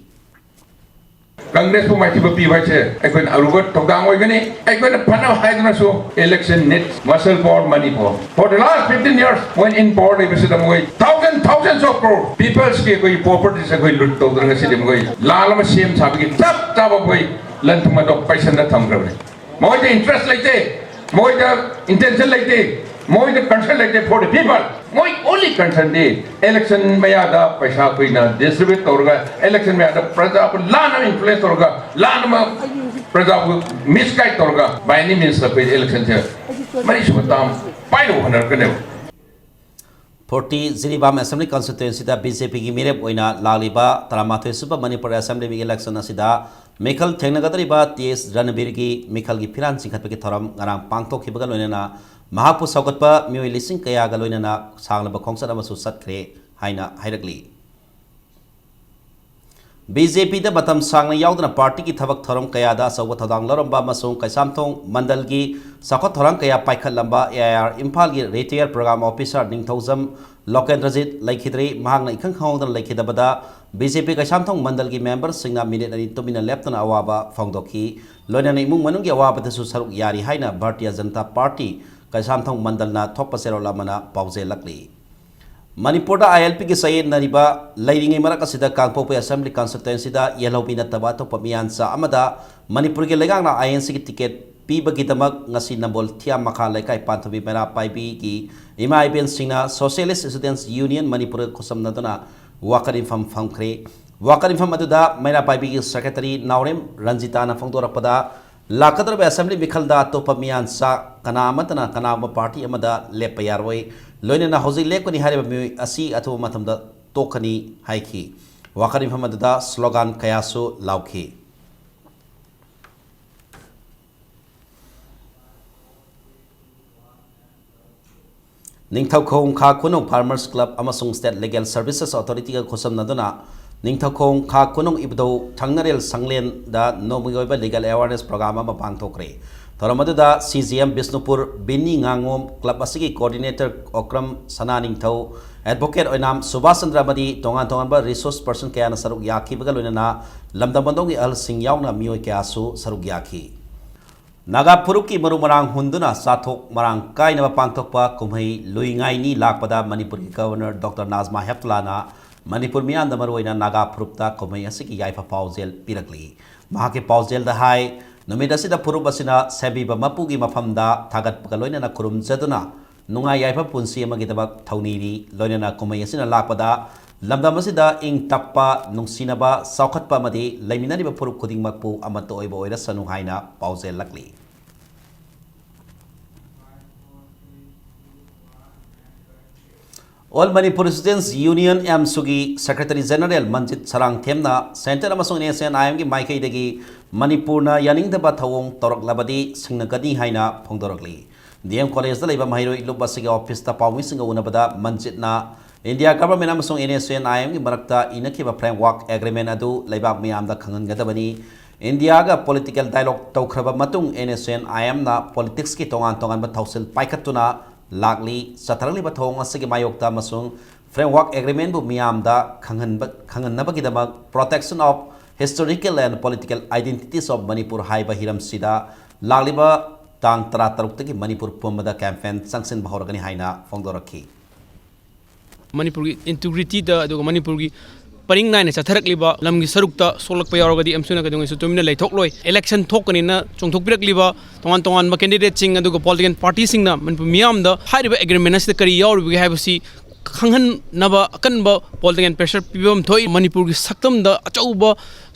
Congress ꯄꯨ ꯃꯥꯏꯊꯤꯕ ꯄꯤꯕ ꯍꯥꯏꯁꯦ ꯑꯩꯈꯣꯏꯅ ꯑꯔꯨꯕ ꯊꯧꯗꯥꯡ ꯑꯣꯏꯒꯅꯤ꯫ ꯑꯩꯈꯣꯏꯅ ꯐꯅꯕ ꯍꯥꯏꯗꯨꯅꯁꯨ election needs muscle power, money power. For the last fifteen years ꯃꯣꯏ in power ꯂꯩꯕꯁꯤꯗ ꯃꯣꯏ thousand, thousands of crore people's ꯀꯤ ꯑꯩꯈꯣꯏꯒꯤ properties ꯑꯩꯈꯣꯏ loot ꯇꯧꯗꯅ ꯉꯁꯤꯗꯤ ꯃꯣꯏ ꯂꯥꯜ ꯑꯃ ꯁꯦꯝ ꯁꯥꯕꯒꯤ ꯆꯞ ꯆꯥꯕ ꯑꯩꯈꯣꯏ ꯂꯟ ꯊꯨꯝ ꯑꯗꯣ ꯄꯩꯁꯟꯗ ꯊꯝꯈ꯭ꯔꯕꯅꯤ꯫ ꯃꯣꯏꯗ interest ꯂꯩꯇꯦ, ꯃꯣꯏꯗ intention ꯂꯩꯇꯦ, ꯃꯣꯏꯗ concern ꯂꯩꯇꯦ for the people. ꯃꯣꯏ only concern ꯗꯤ election ꯃꯌꯥꯗ ꯄꯩꯁꯥ ꯑꯩꯈꯣꯏꯅ distribute ꯇꯧꯔꯒ election ꯃꯌꯥꯗ ꯄ꯭ꯔꯖꯥꯕꯨ ꯂꯥꯟꯅ influence ꯇꯧꯔꯒ ꯂꯥꯟꯅ ꯄ꯭ꯔꯖꯥꯕꯨ misguide ꯇꯧꯔꯒ by any means ꯑꯩꯈꯣꯏ election ꯁꯦ ꯃꯔꯤꯁꯨꯕ term ꯄꯥꯏꯅꯕ ꯍꯣꯠꯅꯔꯛꯀꯅꯦꯕ꯫ Forty Jiribam Assembly Constituency ꯗ B J P ꯒꯤ ꯃꯤꯔꯦꯞ ꯑꯣꯏꯅ ꯂꯥꯛꯂꯤꯕ ꯇꯔꯥꯃꯥꯊꯣꯏ ꯁꯨꯕ Manipur Assembly election ꯑꯁꯤꯗ ꯃꯤꯈꯜ ꯊꯦꯡꯅꯒꯗꯧꯔꯤꯕ T S ꯔꯟꯕꯤꯔꯒꯤ ꯃꯤꯈꯜꯒꯤ ꯐꯤꯔꯥꯟ ꯆꯤꯡꯈꯠꯄꯒꯤ ꯊꯧꯔꯝ ꯉꯔꯥꯡ ꯄꯥꯡꯊꯣꯛꯈꯤꯕꯒ ꯂꯣꯏꯅꯅ ꯃꯍꯥꯛꯄꯨ ꯁꯧꯒꯠꯄ ꯃꯤꯑꯣꯏ ꯂꯤꯁꯤꯡ ꯀꯌꯥꯒ ꯂꯣꯏꯅꯅ ꯁꯥꯡꯂꯕ ꯈꯣꯡꯆꯠ ꯑꯃꯁꯨ ꯆꯠꯈ꯭ꯔꯦ ꯍꯥꯏꯅ ꯍꯥꯏꯔꯛꯂꯤ꯫ B J P ꯗ ꯃꯇꯝ ꯁꯥꯡꯅ ꯌꯥꯎꯗꯨꯅ party ꯒꯤ ꯊꯕꯛ ꯊꯧꯔꯝ ꯀꯌꯥꯗ ꯑꯆꯧꯕ ꯊꯧꯗꯥꯡ ꯂꯧꯔꯝꯕ ꯑꯃꯁꯨꯡ ꯀꯩꯁꯥꯝꯊꯣꯡ ꯃꯟꯗꯜꯒꯤ ꯆꯥꯎꯈꯠ ꯊꯧꯔꯥꯡ ꯀꯌꯥ ꯄꯥꯏꯈꯠꯂꯝꯕ A I R ꯏꯝꯐꯥꯜꯒꯤ retired program officer ꯅꯤꯡꯊꯧꯖꯝ ꯂꯣꯀꯦꯟꯗ꯭ꯔꯖꯤꯠ ꯂꯩꯈꯤꯗ꯭ꯔꯦ꯫ ꯃꯍꯥꯛꯅ ꯏꯈꯪ ꯈꯪꯍꯧꯗꯅ ꯂꯩꯈꯤꯗꯕꯗ ꯕꯤ ꯖꯦ ꯄꯤ ꯀꯩꯁꯥꯝꯊꯣꯡ ꯃꯟꯗꯜꯒꯤ ꯃꯦꯝꯕꯔꯁꯤꯡꯅ ꯃꯤꯅꯤꯠ ꯑꯅꯤ ꯇꯨꯃꯤꯟꯅ ꯂꯦꯞꯇꯨꯅ ꯑꯋꯥꯕ ꯐꯣꯡꯗꯣꯛꯈꯤ꯫ ꯂꯣꯏꯅꯅ ꯏꯃꯨꯡ ꯃꯅꯨꯡꯒꯤ ꯑꯋꯥꯕꯗꯁꯨ ꯁꯔꯨꯛ ꯌꯥꯔꯤ ꯍꯥꯏꯅ ꯚꯥꯔꯇꯤꯌ ꯖꯅꯇꯥ ꯄꯥꯔꯇꯤ ꯀꯩꯁꯥꯝꯊꯣꯡ ꯃꯟꯗꯜꯅ ꯊꯣꯛꯄ ꯆꯦꯔꯣꯜ ꯑꯃꯅ ꯄꯥꯎꯖꯦꯜꯂꯛꯂꯤ꯫ ꯃꯅꯤꯄꯨꯔꯗ ꯑꯥꯏ ꯑꯦꯜ ꯄꯤꯒꯤ ꯆꯌꯦꯠꯅꯔꯤꯕ ꯂꯩꯔꯤꯉꯩ ꯃꯔꯛ ꯑꯁꯤꯗ ꯀꯥꯡꯄꯣꯛꯄꯤ ꯑꯁꯦꯝꯕ꯭ꯂꯤ ꯀꯟꯁꯇꯤꯇ꯭ꯋꯦꯟꯁꯤꯗ ꯌꯦꯜꯍꯧꯃꯤ ꯅꯠꯇꯕ ꯑꯇꯣꯞꯄ ꯃꯤꯌꯥꯟꯆꯥ ꯑꯃꯗ ꯃꯅꯤꯄꯨꯔꯒꯤ ꯂꯩꯉꯥꯛꯅ ꯑꯥꯏ ꯑꯦꯟ ꯁꯤꯒꯤ ꯇꯤꯀꯦꯠ ꯄꯤꯕꯒꯤꯗꯃꯛ ꯉꯁꯤ ꯅꯝꯕꯣꯜ ꯊꯤꯌꯥꯝ ꯃꯈꯥ ꯂꯩꯀꯥꯏ ꯄꯥꯟꯊꯣꯏꯕꯤ ꯃꯩꯔꯥ ꯄꯥꯏꯕꯤꯒꯤ ꯏꯃꯥ ꯏꯕꯦꯟꯁꯤꯡꯅ Socialist Students Union ꯃꯅꯤꯄꯨꯔꯒ ꯈꯨꯠꯁꯝꯅꯗꯨꯅ ꯋꯥꯀꯠ ꯃꯤꯐꯝ ꯐꯝꯈ꯭ꯔꯦ꯫ ꯋꯥꯀꯠ ꯃꯤꯐꯝ ꯑꯗꯨꯗ ꯃꯩꯔꯥ ꯄꯥꯏꯕꯤꯒꯤ ꯁꯦꯀ꯭ꯔꯦꯇꯔꯤ ꯅꯥꯎꯔꯦꯝ ꯔꯟꯖꯤꯇꯥꯅ ꯐꯣꯡꯗꯣꯔꯛꯄꯗ, ꯂꯥꯛꯀꯗꯧꯔꯤꯕ ꯑꯁꯦꯝꯕ꯭ꯂꯤ ꯃꯤꯈꯜꯗ ꯑꯇꯣꯞꯄ ꯃꯤꯌꯥꯟꯆꯥ ꯀꯅꯥ ꯑꯃꯠꯇꯅ ꯀꯅꯥꯒꯨꯝꯕ ꯄꯥꯔꯇꯤ ꯑꯃꯗ ꯂꯦꯞꯄ ꯌꯥꯔꯣꯏ, ꯂꯣꯏꯅꯅ ꯍꯧꯖꯤꯛ ꯂꯦꯞꯀꯅꯤ ꯍꯥꯏꯔꯤꯕ ꯃꯤꯑꯣꯏ ꯑꯁꯤ ꯑꯊꯨꯕ ꯃꯇꯝꯗ ꯇꯣꯛꯀꯅꯤ ꯍꯥꯏꯈꯤ꯫ ꯋꯥꯀꯠ ꯃꯤꯐꯝ ꯑꯗꯨꯗ ꯁ꯭ꯂꯣꯒꯥꯟ ꯀꯌꯥꯁꯨ ꯂꯥꯎꯈꯤ꯫ ꯅꯤꯡꯊꯧꯈꯣꯡ ꯈꯥ ꯈꯨꯅꯧ Farmers Club ꯑꯃꯁꯨꯡ State Legal Services Authorityꯒ ꯈꯨꯠꯁꯝꯅꯗꯨꯅ ꯅꯤꯡꯊꯧꯈꯣꯡ ꯈꯥ ꯈꯨꯅꯧ ꯏꯕꯨꯙꯧ ꯊꯪꯅꯔꯦꯜ ꯁꯪꯂꯦꯟꯗ ꯅꯣꯡꯃꯒꯤ ꯑꯣꯏꯕ legal awareness program ꯑꯃ ꯄꯥꯡꯊꯣꯛꯈ꯭ꯔꯦ꯫ ꯊꯧꯔꯝ ꯑꯗꯨꯗ ꯁꯤ ꯖꯤ ꯑꯦꯝ ꯕꯤꯁꯅꯨꯄꯨꯔ ꯕꯤꯅꯤ ꯉꯥꯉꯣꯝ, club ꯑꯁꯤꯒꯤ coordinator ꯑꯣꯀ꯭ꯔꯝ ꯁꯅꯥꯅꯤꯡꯊꯧ, advocate ꯑꯣꯏꯅꯥꯝ ꯁꯨꯕꯥꯁ ꯆꯟꯗ꯭ꯔ ꯑꯃꯗꯤ ꯇꯣꯉꯥꯟ ꯇꯣꯉꯥꯟꯕ resource person ꯀꯌꯥꯅ ꯁꯔꯨꯛ ꯌꯥꯈꯤꯕꯒ ꯂꯣꯏꯅꯅ ꯂꯝꯗꯝ ꯑꯗꯣꯝꯒꯤ ꯑꯍꯜꯁꯤꯡ ꯌꯥꯎꯅ ꯃꯤꯑꯣꯏ ꯀꯌꯥꯁꯨ ꯁꯔꯨꯛ ꯌꯥꯈꯤ꯫ ꯅꯥꯒꯥ ꯐꯨꯔꯨꯞꯀꯤ ꯃꯔꯨ ꯃꯔꯥꯡ ꯍꯨꯟꯗꯨꯅ ꯆꯥꯊꯣꯛ ꯃꯔꯥꯡ ꯀꯥꯏꯅꯕ ꯄꯥꯡꯊꯣꯛꯄ ꯀꯨꯝꯍꯩ ꯂꯨꯏ ꯉꯥꯏꯅꯤ ꯂꯥꯛꯄꯗ ꯃꯅꯤꯄꯨꯔꯒꯤ Governor Doctor ꯅꯥꯖꯃꯥ ꯍꯦꯞꯇꯨꯂꯥꯅ ꯃꯅꯤꯄꯨꯔ ꯃꯤꯌꯥꯝꯗ ꯃꯔꯨꯑꯣꯏꯅ ꯅꯥꯒꯥ ꯐꯨꯔꯨꯞꯇ ꯀꯨꯝꯍꯩ ꯑꯁꯤꯒꯤ ꯌꯥꯏꯐ ꯄꯥꯎꯖꯦꯜ ꯄꯤꯔꯛꯂꯤ꯫ ꯃꯍꯥꯛꯀꯤ ꯄꯥꯎꯖꯦꯜꯗ ꯍꯥꯏ, ꯅꯨꯃꯤꯠ ꯑꯁꯤꯗ ꯐꯨꯔꯨꯞ ꯑꯁꯤꯅ ꯁꯦꯝꯕꯤꯕ ꯃꯄꯨꯒꯤ ꯃꯐꯝꯗ ꯊꯥꯒꯠꯄꯒ ꯂꯣꯏꯅꯅ ꯈꯨꯔꯨꯝꯖꯗꯨꯅ ꯅꯨꯡꯉꯥꯏ ꯌꯥꯏꯐ ꯄꯨꯟꯁꯤ ꯑꯃꯒꯤꯗꯃꯛ ꯊꯧꯅꯤꯔꯤ꯫ ꯂꯣꯏꯅꯅ ꯀꯨꯝꯍꯩ ꯑꯁꯤꯅ ꯂꯥꯛꯄꯗ ꯂꯝꯗꯝ ꯑꯁꯤꯗ ꯏꯪ ꯇꯞꯄ, ꯅꯨꯡꯁꯤꯅꯕ, ꯆꯥꯎꯈꯠꯄ ꯑꯃꯗꯤ ꯂꯩꯃꯤꯟꯅꯔꯤꯕ ꯐꯨꯔꯨꯞ ꯈꯨꯗꯤꯡꯃꯛꯄꯨ ꯑꯃꯠꯇ ꯑꯣꯏꯕ ꯑꯣꯏꯔꯁꯅꯨ ꯍꯥꯏꯅ ꯄꯥꯎꯖꯦꯜꯂꯛꯂꯤ꯫ All Manipur Students Union, ꯑꯦꯝꯁꯨꯒꯤ Secretary General ꯃꯟꯖꯤꯠ ꯁꯔꯥꯡꯊꯦꯝꯅ centre ꯑꯃꯁꯨꯡ ꯑꯦꯟ ꯑꯦꯁ ꯑꯦꯟ ꯑꯥꯏ ꯑꯦꯝꯒꯤ ꯃꯥꯏꯀꯩꯗꯒꯤ ꯃꯅꯤꯄꯨꯔꯅ ꯌꯥꯅꯤꯡꯗꯕ ꯊꯧꯑꯣꯡ ꯇꯧꯔꯛꯂꯕꯗꯤ ꯁꯤꯡꯅꯒꯅꯤ ꯍꯥꯏꯅ ꯐꯣꯡꯗꯣꯔꯛꯂꯤ꯫ ꯗꯤ ꯑꯦꯝ ꯀꯣꯂꯦꯖꯇ ꯂꯩꯕ ꯃꯍꯩꯔꯣꯏ ꯂꯨꯞ ꯑꯁꯤꯒꯤ officeꯇ ꯄꯥꯎꯃꯤꯁꯤꯡꯒ ꯎꯅꯕꯗ ꯃꯟꯖꯤꯠꯅ India Government ꯑꯃꯁꯨꯡ ꯑꯦꯟ ꯑꯦꯁ ꯑꯦꯟ ꯑꯥꯏ ꯑꯦꯝꯒꯤ ꯃꯔꯛꯇ ꯏꯅꯈꯤꯕ framework agreement ꯑꯗꯨ ꯂꯩꯕꯥꯛ ꯃꯤꯌꯥꯝꯗ ꯈꯪꯍꯟꯒꯗꯕꯅꯤ꯫ ꯏꯟꯗꯤꯌꯥꯒ political dialogue ꯇꯧꯈ꯭ꯔꯕ ꯃꯇꯨꯡ ꯑꯦꯟ ꯑꯦꯁ ꯑꯦꯟ ꯑꯥꯏ ꯑꯦꯝꯅ politicsꯀꯤ ꯇꯣꯉꯥꯟ ꯇꯣꯉꯥꯟꯕ ꯊꯧꯁꯤꯜ ꯄꯥꯏꯈꯠꯇꯨꯅ ꯂꯥꯛꯂꯤ꯫ ꯆꯠꯊꯔꯛꯂꯤꯕ ꯊꯧꯑꯣꯡ ꯑꯁꯤꯒꯤ ꯃꯥꯌꯣꯛꯇ ꯑꯃꯁꯨꯡ Framework Agreement ꯕꯨ ꯃꯤꯌꯥꯝꯗ ꯈꯪꯍꯟꯕ, ꯈꯪꯍꯟꯅꯕꯒꯤꯗꯃꯛ Protection of Historical and Political Identities of Manipur ꯍꯥꯏꯕ ꯍꯤꯔꯝꯁꯤꯗ ꯂꯥꯛꯂꯤꯕ ꯇꯥꯡ ꯇꯔꯥꯇꯔꯨꯛꯇꯒꯤ ꯃꯅꯤꯄꯨꯔ ꯄꯨꯝꯕꯗ campaign ꯆꯪꯁꯤꯟꯕ ꯍꯧꯔꯒꯅꯤ ꯍꯥꯏꯅ ꯐꯣꯡꯗꯣꯔꯛꯈꯤ꯫ ꯃꯅꯤꯄꯨꯔꯒꯤ ꯏꯟꯇꯤꯒ꯭ꯔꯤꯇꯤꯗ ꯑꯗꯨꯒ ꯃꯅꯤꯄꯨꯔꯒꯤ ꯄꯔꯤꯡ ꯅꯥꯏꯅ ꯆꯠꯊꯔꯛꯂꯤꯕ ꯂꯝꯒꯤ ꯁꯔꯨꯛꯇ ꯁꯣꯛꯂꯛꯄ ꯌꯥꯎꯔꯒꯗꯤ ꯑꯃꯁꯨꯅ ꯀꯩꯗꯧꯉꯩꯁꯨ ꯇꯨꯃꯤꯟꯅ ꯂꯩꯊꯣꯛꯂꯣꯏ꯫ ꯏꯂꯦꯛꯁꯟ ꯊꯣꯛꯀꯅꯤꯅ ꯆꯣꯡꯊꯣꯛꯄꯤꯔꯛꯂꯤꯕ ꯇꯣꯉꯥꯟ ꯇꯣꯉꯥꯟꯕ ꯀꯦꯟꯗꯤꯗꯦꯠꯁꯤꯡ ꯑꯗꯨꯒ ꯄꯣꯂꯤꯇꯤꯀꯦꯜ ꯄꯥꯔꯇꯤꯁꯤꯡꯅ ꯃꯅꯤꯄꯨꯔ ꯃꯤꯌꯥꯝꯗ ꯍꯥꯏꯔꯤꯕ ꯑꯦꯒ꯭ꯔꯤꯃꯦꯟ ꯑꯁꯤꯗ ꯀꯔꯤ ꯌꯥꯎꯔꯤꯕꯒꯦ ꯍꯥꯏꯕꯁꯤ ꯈꯪꯍꯟꯅꯕ ꯑꯀꯟꯕ ꯄꯣꯂꯤꯇꯤꯀꯦꯜ ꯄ꯭ꯔꯦꯁꯔ ꯄꯤꯕ ꯑꯃ ꯊꯣꯛꯏ꯫ ꯃꯅꯤꯄꯨꯔꯒꯤ ꯁꯛꯇꯝꯗ ꯑꯆꯧꯕ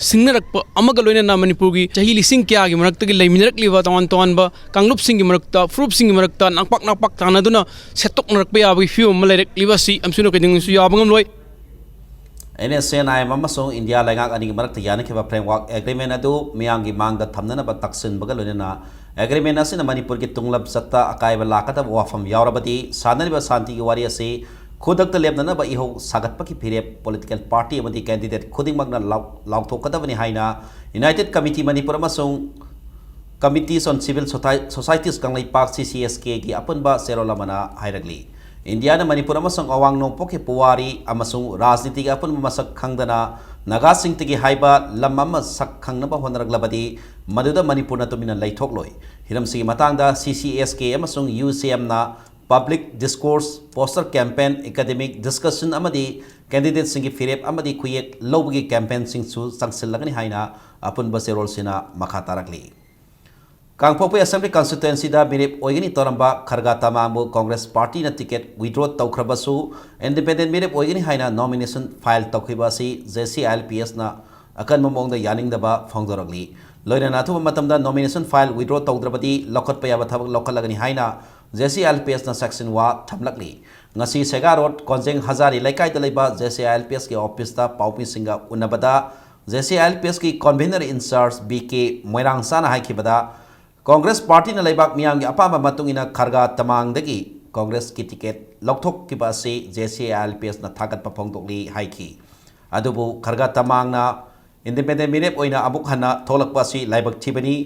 ꯁꯤꯡꯅꯔꯛꯄ ꯑꯃꯒ ꯂꯣꯏꯅꯅ ꯃꯅꯤꯄꯨꯔꯒꯤ ꯆꯍꯤ ꯂꯤꯁꯤꯡ ꯀꯌꯥꯒꯤ ꯃꯔꯛꯇꯒꯤ ꯂꯩꯃꯤꯟꯅꯔꯛꯂꯤꯕ ꯇꯣꯉꯥꯟ ꯇꯣꯉꯥꯟꯕ ꯀꯥꯡꯂꯨꯞꯁꯤꯡꯒꯤ ꯃꯔꯛꯇ, ꯐꯨꯔꯨꯞꯁꯤꯡꯒꯤ ꯃꯔꯛꯇ ꯅꯥꯛꯄꯥꯛ ꯅꯥꯛꯄꯥꯛ ꯇꯥꯟꯅꯗꯨꯅ ꯁꯦꯠꯇꯣꯛꯅꯔꯛꯄ ꯌꯥꯕꯒꯤ ꯐꯤꯕꯝ ꯑꯃ ꯂꯩꯔꯛꯂꯤꯕ ꯑꯁꯤ ꯑꯃꯁꯨꯅ ꯀꯩꯗꯧꯉꯩꯁꯨ ꯌꯥꯕ ꯉꯝꯂꯣꯏ꯫ NSCN-IM ꯑꯃꯁꯨꯡ ꯏꯟꯗꯤꯌꯥ ꯂꯩꯉꯥꯛ ꯑꯅꯤꯒꯤ ꯃꯔꯛꯇ ꯌꯥꯅꯈꯤꯕ Framework Agreement ꯑꯗꯨ ꯃꯤꯌꯥꯝꯒꯤ ꯃꯥꯡꯗ ꯊꯝꯅꯅꯕ ꯇꯛꯁꯤꯟꯕꯒ ꯂꯣꯏꯅꯅ agreement ꯑꯁꯤꯅ ꯃꯅꯤꯄꯨꯔꯒꯤ ꯇꯨꯡꯂꯝꯆꯠꯇ ꯑꯀꯥꯏꯕ ꯂꯥꯛꯀꯗꯕ ꯋꯥꯐꯝ ꯌꯥꯎꯔꯕꯗꯤ ꯁꯥꯟꯅꯔꯤꯕ ꯁꯥꯟꯇꯤꯒꯤ ꯋꯥꯔꯤ ꯑꯁꯤ ꯈꯨꯗꯛꯇ ꯂꯦꯞꯅꯅꯕ ꯏꯍꯧ ꯁꯥꯒꯠꯄꯒꯤ ꯐꯤꯔꯦꯞ political party ꯑꯃꯗꯤ candidate ꯈꯨꯗꯤꯡꯃꯛꯅ ꯂꯥꯎ-, ꯂꯥꯎꯊꯣꯛꯀꯗꯕꯅꯤ ꯍꯥꯏꯅ United Committee ꯃꯅꯤꯄꯨꯔ ꯑꯃꯁꯨꯡ Committees on Civil Soci-, Societies Kangleipak, CCSK-ꯒꯤ ꯑꯄꯨꯟꯕ ꯆꯦꯔꯣꯜ ꯑꯃꯅ ꯍꯥꯏꯔꯛꯂꯤ꯫ ꯏꯟꯗꯤꯌꯥꯅ ꯃꯅꯤꯄꯨꯔ ꯑꯃꯁꯨꯡ ꯑꯋꯥꯡ ꯅꯣꯡꯄꯣꯛꯀꯤ ꯄꯨꯋꯥꯔꯤ ꯑꯃꯁꯨꯡ ꯔꯥꯖꯅꯤꯇꯤꯒꯤ ꯑꯄꯨꯟꯕ ꯃꯁꯛ ꯈꯪꯗꯅ ꯅꯥꯒꯥꯁꯤꯡꯇꯒꯤ ꯍꯥꯏꯕ ꯂꯝ ꯑꯃ ꯁꯛ ꯈꯪꯅꯕ ꯍꯣꯠꯅꯔꯛꯂꯕꯗꯤ ꯃꯗꯨꯗ ꯃꯅꯤꯄꯨꯔꯅ ꯇꯨꯃꯤꯟꯅ ꯂꯩꯊꯣꯛꯂꯣꯏ꯫ ꯍꯤꯔꯝꯁꯤꯒꯤ ꯃꯇꯥꯡꯗ CCSK ꯑꯃꯁꯨꯡ UCM-ꯅ public discourse, poster campaign, academic discussion ꯑꯃꯗꯤ candidate-ꯁꯤꯡꯒꯤ ꯐꯤꯔꯦꯞ ꯑꯃꯗꯤ ꯈꯨꯌꯦꯛ ꯂꯧꯕꯒꯤ campaign-ꯁꯤꯡꯁꯨ ꯆꯪꯁꯤꯜꯂꯒꯅꯤ ꯍꯥꯏꯅ ꯑꯄꯨꯟꯕ ꯆꯦꯔꯣꯜꯁꯤꯅ ꯃꯈꯥ ꯇꯥꯔꯛꯂꯤ꯫ ꯀꯥꯡꯄꯣꯛꯄꯤ Assembly Constituency-ꯗ ꯃꯤꯔꯦꯞ ꯑꯣꯏꯒꯅꯤ ꯇꯧꯔꯝꯕ ꯈꯔꯒꯥ ꯇꯃꯥꯡꯕꯨ Congress Party-ꯅ ticket withdraw ꯇꯧꯈ꯭ꯔꯕꯁꯨ independent ꯃꯤꯔꯦꯞ ꯑꯣꯏꯒꯅꯤ ꯍꯥꯏꯅ nomination file ꯇꯧꯈꯤꯕ ꯑꯁꯤ JCILPS-ꯅ ꯑꯀꯟꯕ ꯃꯑꯣꯡꯗ ꯌꯥꯅꯤꯡꯗꯕ ꯐꯣꯡꯗꯣꯔꯛꯂꯤ꯫ ꯂꯣꯏꯅꯅ ꯑꯊꯨꯕ ꯃꯇꯝꯗ nomination file withdraw ꯇꯧꯗ꯭ꯔꯕꯗꯤ ꯂꯧꯈꯠꯄ ꯌꯥꯕ ꯊꯕꯛ ꯂꯧꯈꯠꯂꯒꯅꯤ ꯍꯥꯏꯅ JCILPS-ꯅ ꯁꯦꯛꯁꯟ ꯋꯥ ꯊꯝꯂꯛꯂꯤ꯫ ꯉꯁꯤ ꯁꯦꯒꯥ ꯔꯣꯗ ꯀꯣꯟꯖꯦꯡ ꯍꯖꯥꯔꯤ ꯂꯩꯀꯥꯏꯗ ꯂꯩꯕ JCILPS-ꯀꯤ office-ꯇ ꯄꯥꯎꯃꯤꯁꯤꯡꯒ ꯎꯅꯕꯗ JCILPS-ꯀꯤ convener in charge B K ꯃꯣꯏꯔꯥꯡꯆꯥꯅ ꯍꯥꯏꯈꯤꯕꯗ, Congress Party-ꯅ ꯂꯩꯕꯥꯛ ꯃꯤꯌꯥꯝꯒꯤ ꯑꯄꯥꯝꯕ ꯃꯇꯨꯡ ꯏꯟꯅ ꯈꯔꯒꯥ ꯇꯃꯥꯡꯗꯒꯤ Congress-ꯀꯤ ticket ꯂꯧꯊꯣꯛꯈꯤꯕ ꯑꯁꯤ JCILPS-ꯅ ꯊꯥꯒꯠꯄ ꯐꯣꯡꯗꯣꯛꯂꯤ ꯍꯥꯏꯈꯤ꯫ ꯑꯗꯨꯕꯨ ꯈꯔꯒꯥ ꯇꯃꯥꯡꯅ independent ꯃꯤꯔꯦꯞ ꯑꯣꯏꯅ ꯑꯃꯨꯛ ꯍꯟꯅ ꯊꯣꯛꯂꯛꯄ ꯑꯁꯤ ꯂꯥꯏꯕꯛ ꯊꯤꯕꯅꯤ꯫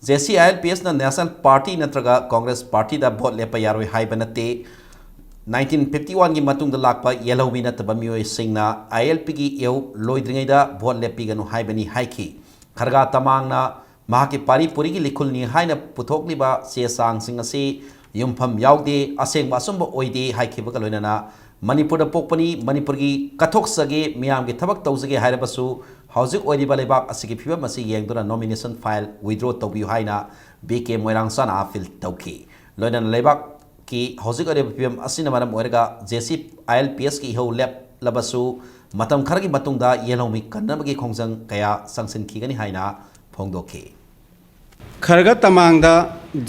JCILPS-ꯅ National Party ꯅꯠꯇ꯭ꯔꯒ Congress Party-ꯗ vote ꯂꯦꯞꯄ ꯌꯥꯔꯣꯏ ꯍꯥꯏꯕ ꯅꯠꯇꯦ꯫ ꯅꯥꯏꯟꯇꯤꯟ ꯐꯤꯐꯇꯤ ꯋꯥꯟꯒꯤ ꯃꯇꯨꯡꯗ ꯂꯥꯛꯄ ꯌꯦꯜꯍꯧꯃꯤ ꯅꯠꯇꯕ ꯃꯤꯑꯣꯏꯁꯤꯡꯅ ꯑꯥꯏ ꯑꯦꯜ ꯄꯤꯒꯤ ꯏꯍꯧ ꯂꯣꯏꯗ꯭ꯔꯤꯉꯩꯗ ꯚꯣꯠ ꯂꯦꯞꯄꯤꯒꯅꯨ ꯍꯥꯏꯕꯅꯤ ꯍꯥꯏꯈꯤ꯫ ꯈꯔꯒꯥ ꯇꯃꯥꯡꯅ ꯃꯍꯥꯛꯀꯤ ꯄꯥꯔꯤ ꯄꯨꯔꯤꯒꯤ ꯂꯤꯈꯨꯜꯅꯤ ꯍꯥꯏꯅ ꯄꯨꯊꯣꯛꯂꯤꯕ ꯆꯦ ꯆꯥꯡꯁꯤꯡ ꯑꯁꯤ ꯌꯨꯝꯐꯝ ꯌꯥꯎꯗꯦ, ꯑꯁꯦꯡꯕ ꯑꯆꯨꯝꯕ ꯑꯣꯏꯗꯦ ꯍꯥꯏꯈꯤꯕꯒ ꯂꯣꯏꯅꯅ ꯃꯅꯤꯄꯨꯔꯗ ꯄꯣꯛꯄꯅꯤ, ꯃꯅꯤꯄꯨꯔꯒꯤ ꯀꯠꯊꯣꯛꯆꯒꯦ, ꯃꯤꯌꯥꯝꯒꯤ ꯊꯕꯛ ꯇꯧꯖꯒꯦ ꯍꯥꯏꯔꯕꯁꯨ ꯍꯧꯖꯤꯛ ꯑꯣꯏꯔꯤꯕ ꯂꯩꯕꯥꯛ ꯑꯁꯤꯒꯤ ꯐꯤꯕꯝ ꯑꯁꯤ ꯌꯦꯡꯗꯨꯅ nomination file withdraw ꯇꯧꯕꯤꯌꯨ ꯍꯥꯏꯅ ꯕꯤ ꯀꯦ ꯃꯣꯏꯔꯥꯡꯆꯥꯅ appeal ꯇꯧꯈꯤ꯫ ꯂꯣꯏꯅꯅ ꯂꯩꯕꯥꯛꯀꯤ ꯍꯧꯖꯤꯛ ꯑꯣꯏꯔꯤꯕ ꯐꯤꯕꯝ ꯑꯁꯤꯅ ꯃꯔꯝ ꯑꯣꯏꯔꯒ J C I L P ꯑꯦꯁꯀꯤ ꯏꯍꯧ ꯂꯦꯞꯂꯕꯁꯨ ꯃꯇꯝ ꯈꯔꯒꯤ ꯃꯇꯨꯡꯗ ꯌꯦꯜꯍꯧꯃꯤ ꯀꯟꯅꯕꯒꯤ ꯈꯣꯡꯖꯪ ꯀꯌꯥ ꯆꯪꯁꯤꯟꯈꯤꯒꯅꯤ ꯍꯥꯏꯅ ꯐꯣꯡꯗꯣꯛꯈꯤ꯫ ꯈꯔꯒꯥ ꯇꯃꯥꯡꯗ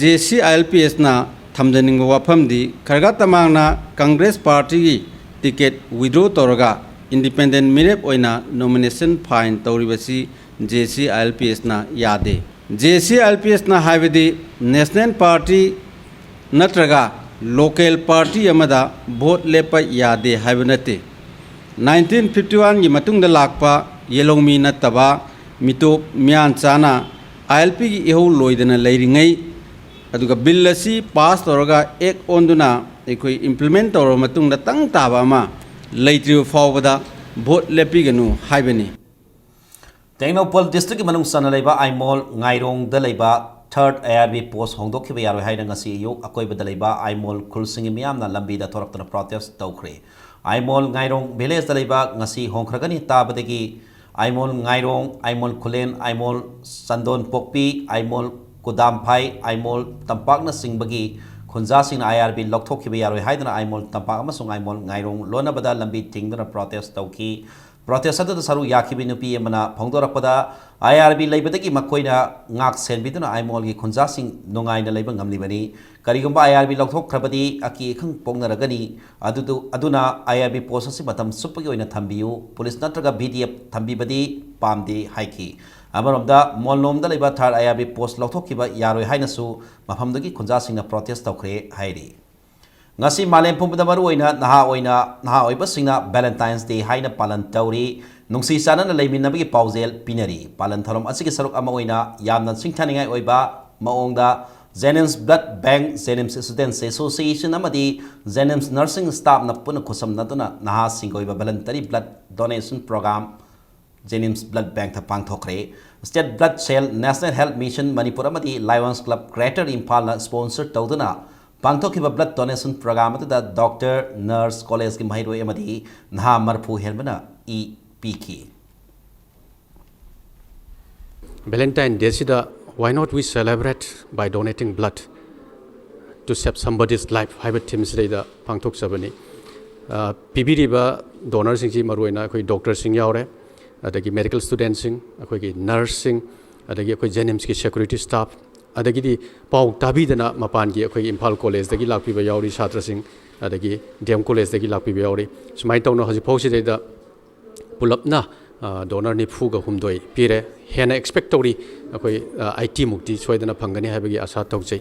J C I L P ꯑꯦꯁꯅ ꯊꯝꯖꯅꯤꯡꯕ ꯋꯥꯐꯝꯗꯤ, ꯈꯔꯒꯥ ꯇꯃꯥꯡꯅ Congress ꯄꯥꯔꯇꯤꯒꯤ ꯇꯤꯀꯦꯠ withdraw ꯇꯧꯔꯒ independent ꯃꯤꯔꯦꯞ ꯑꯣꯏꯅ nomination file ꯇꯧꯔꯤꯕꯁꯤ J C I L P ꯑꯦꯁꯅ ꯌꯥꯗꯦ꯫ J C I L P ꯑꯦꯁꯅ ꯍꯥꯏꯕꯗꯤ national party ꯅꯠꯇ꯭ꯔꯒ local party ꯑꯃꯗ ꯚꯣꯠ ꯂꯦꯞꯄ ꯌꯥꯗꯦ ꯍꯥꯏꯕ ꯅꯠꯇꯦ꯫ ꯅꯥꯏꯟꯇꯤꯟ ꯐꯤꯐꯇꯤ ꯋꯥꯟꯒꯤ ꯃꯇꯨꯡꯗ ꯂꯥꯛꯄ ꯌꯦꯜꯍꯧꯃꯤ ꯅꯠꯇꯕ ꯃꯤꯇꯣꯞ ꯃꯤꯌꯥꯟꯆꯥꯅ ꯑꯥꯏ ꯑꯦꯜ ꯄꯤꯒꯤ ꯏꯍꯧ ꯂꯣꯏꯗꯅ ꯂꯩꯔꯤꯉꯩ, ꯑꯗꯨꯒ ꯕꯤꯜ ꯑꯁꯤ ꯄꯥꯁ ꯇꯧꯔꯒ ꯑꯦꯛ ꯑꯣꯟꯗꯨꯅ ꯑꯩꯈꯣꯏ implement ꯇꯧꯔꯕ ꯃꯇꯨꯡꯗ ꯇꯪ ꯇꯥꯕ ꯑꯃ ꯂꯩꯇ꯭ꯔꯤꯕ ꯐꯥꯎꯕꯗ ꯚꯣꯠ ꯂꯦꯞꯄꯤꯒꯅꯨ ꯍꯥꯏꯕꯅꯤ꯫ ꯇꯦꯡꯅꯧꯄꯜ districtꯀꯤ ꯃꯅꯨꯡ ꯆꯟꯅ ꯂꯩꯕ ꯑꯥꯏꯃꯣꯜ ꯉꯥꯏꯔꯣꯡꯗ ꯂꯩꯕ third I R B post ꯍꯣꯡꯗꯣꯛꯈꯤꯕ ꯌꯥꯔꯣꯏ ꯍꯥꯏꯅ ꯉꯁꯤ ꯑꯌꯨꯛ ꯑꯀꯣꯏꯕꯗ ꯂꯩꯕ ꯑꯥꯏꯃꯣꯜ ꯈꯨꯜꯁꯤꯡꯒꯤ ꯃꯤꯌꯥꯝꯅ ꯂꯝꯕꯤꯗ ꯊꯣꯔꯛꯇꯨꯅ protest ꯇꯧꯈ꯭ꯔꯦ꯫ ꯑꯥꯏꯃꯣꯜ ꯉꯥꯏꯔꯣꯡ villageꯇ ꯂꯩꯕ ꯉꯁꯤ ꯍꯣꯡꯈ꯭ꯔꯒꯅꯤ ꯇꯥꯕꯗꯒꯤ ꯑꯥꯏꯃꯣꯜ ꯉꯥꯏꯔꯣꯡ, ꯑꯥꯏꯃꯣꯜ ꯈꯨꯂꯦꯟ, ꯑꯥꯏꯃꯣꯜ ꯆꯟꯗꯣꯟ ꯄꯣꯛꯄꯤ, Aimol ꯀꯨꯗꯥꯝꯐꯥꯏ, Aimol ꯇꯝꯄꯥꯛꯅꯆꯤꯡꯕꯒꯤ ꯈꯨꯟꯖꯥꯁꯤꯡꯅ I R B ꯂꯧꯊꯣꯛꯈꯤꯕ ꯌꯥꯔꯣꯏ ꯍꯥꯏꯗꯨꯅ ꯑꯥꯏꯃꯣꯜ ꯇꯝꯄꯥꯛ ꯑꯃꯁꯨꯡ ꯑꯥꯏꯃꯣꯜ ꯉꯥꯏꯔꯣꯡ ꯂꯣꯟꯅꯕꯗ ꯂꯝꯕꯤ ꯊꯤꯡꯗꯨꯅ protest ꯇꯧꯈꯤ꯫ Protest ꯑꯗꯨꯗ ꯁꯔꯨꯛ ꯌꯥꯈꯤꯕ ꯅꯨꯄꯤ ꯑꯃꯅ ꯐꯣꯡꯗꯣꯔꯛꯄꯗ, I R B ꯂꯩꯕꯗꯒꯤ ꯃꯈꯣꯏꯅ ꯉꯥꯛ ꯁꯦꯟꯕꯤꯗꯨꯅ ꯑꯥꯏꯃꯣꯜꯒꯤ ꯈꯨꯟꯖꯥꯁꯤꯡ ꯅꯨꯡꯉꯥꯏꯅ ꯂꯩꯕ ꯉꯝꯂꯤꯕꯅꯤ꯫ ꯀꯔꯤꯒꯨꯝꯕ I R B ꯂꯧꯊꯣꯛꯈ꯭ꯔꯕꯗꯤ ꯑꯀꯤ ꯑꯈꯪ ꯄꯣꯛꯅꯔꯒꯅꯤ꯫ ꯑꯗꯨꯗꯨ-, ꯑꯗꯨꯅ I R B post ꯑꯁꯤ ꯃꯇꯝ ꯆꯨꯞꯄꯒꯤ ꯑꯣꯏꯅ ꯊꯝꯕꯤꯌꯨ꯫ Police ꯅꯠꯇ꯭ꯔꯒ V D F ꯊꯝꯕꯤꯕꯗꯤ ꯄꯥꯝꯗꯦ ꯍꯥꯏꯈꯤ꯫ ꯑꯃꯔꯣꯝꯗ, ꯃꯣꯜꯂꯣꯝꯗ ꯂꯩꯕ third I R B post ꯂꯧꯊꯣꯛꯈꯤꯕ ꯌꯥꯔꯣꯏ ꯍꯥꯏꯅꯁꯨ ꯃꯐꯝꯗꯨꯒꯤ ꯈꯨꯟꯖꯥꯁꯤꯡꯅ protest ꯇꯧꯈ꯭ꯔꯦ ꯍꯥꯏꯔꯤ꯫ ꯉꯁꯤ ꯃꯥꯂꯦꯝ ꯄꯨꯝꯕꯗ ꯃꯔꯨꯑꯣꯏꯅ ꯅꯍꯥ ꯑꯣꯏꯅ, ꯅꯍꯥ ꯑꯣꯏꯕꯁꯤꯡꯅ Valentine's Day ꯍꯥꯏꯅ ꯄꯥꯂꯟ ꯇꯧꯔꯤ꯫ ꯅꯨꯡꯁꯤ ꯆꯥꯟꯅꯅ ꯂꯩꯃꯤꯟꯅꯕꯒꯤ ꯄꯥꯎꯖꯦꯜ ꯄꯤꯅꯔꯤ꯫ ꯄꯥꯂꯟ ꯊꯧꯔꯝ ꯑꯁꯤꯒꯤ ꯁꯔꯨꯛ ꯑꯃ ꯑꯣꯏꯅ ꯌꯥꯝꯅ ꯁꯤꯡꯊꯥꯅꯤꯡꯉꯥꯏ ꯑꯣꯏꯕ ꯃꯑꯣꯡꯗ Jennings Blood Bank, Jennings Students Association ꯑꯃꯗꯤ Jennings Nursing Staffꯅ ꯄꯨꯟꯅ ꯈꯨꯠꯁꯝꯅꯗꯨꯅ ꯅꯍꯥꯁꯤꯡꯒꯤ ꯑꯣꯏꯕ Voluntary Blood Donation Program Jennings Blood Bankꯇ ꯄꯥꯡꯊꯣꯛꯈ꯭ꯔꯦ꯫ State Blood Cell, National Health Mission Manipur ꯑꯃꯗꯤ Lions Club Greater ꯏꯝꯐꯥꯜꯅ sponsor ꯇꯧꯗꯨꯅ ꯄꯥꯡꯊꯣꯛꯈꯤꯕ blood donation program ꯑꯗꯨꯗ doctor, nurse, collegeꯀꯤ ꯃꯍꯩꯔꯣꯏ ꯑꯃꯗꯤ ꯅꯍꯥ ꯃꯔꯐꯨ ꯍꯦꯟꯕꯅ ꯏ ꯄꯤꯈꯤ꯫ Valentine Dayꯁꯤꯗ why not we celebrate by donating blood to save somebody's life ꯍꯥꯏꯕ themeꯁꯤꯗꯩꯗ ꯄꯥꯡꯊꯣꯛꯆꯕꯅꯤ꯫ ꯑ, ꯄꯤꯕꯤꯔꯤꯕ donorꯁꯤꯡꯁꯤ ꯃꯔꯨꯑꯣꯏꯅ ꯑꯩꯈꯣꯏ doctorꯁꯤꯡ ꯌꯥꯎꯔꯦ, ꯑꯗꯒꯤ medical studentꯁꯤꯡ, ꯑꯩꯈꯣꯏꯒꯤ nurseꯁꯤꯡ, ꯑꯗꯒꯤ ꯑꯩꯈꯣꯏ Jennings ꯀꯤ security staff, ꯑꯗꯒꯤꯗꯤ ꯄꯥꯎ ꯇꯥꯕꯤꯗꯅ ꯃꯄꯥꯟꯒꯤ ꯑꯩꯈꯣꯏꯒꯤ ꯏꯝꯐꯥꯜ collegeꯇꯒꯤ ꯂꯥꯛꯄꯤꯕ ꯌꯥꯎꯔꯤ ꯁꯥꯇ꯭ꯔꯁꯤꯡ, ꯑꯗꯒꯤ D M collegeꯇꯒꯤ ꯂꯥꯛꯄꯤꯕ ꯌꯥꯎꯔꯤ꯫ ꯁꯨꯃꯥꯏꯅ ꯇꯧꯅ ꯍꯧꯖꯤꯛꯐꯥꯎꯁꯤꯗꯩꯗ ꯄꯨꯂꯞꯅ, ꯑ, donor ꯅꯤꯐꯨꯒ ꯍꯨꯝꯗꯣꯏ ꯄꯤꯔꯦ꯫ ꯍꯦꯟꯅ expect ꯇꯧꯔꯤ, ꯑꯩꯈꯣꯏ, ꯑ, eighty ꯃꯨꯛꯇꯤ ꯁꯣꯏꯗꯅ ꯐꯪꯒꯅꯤ ꯍꯥꯏꯕꯒꯤ ꯑꯁꯥ ꯇꯧꯖꯩ꯫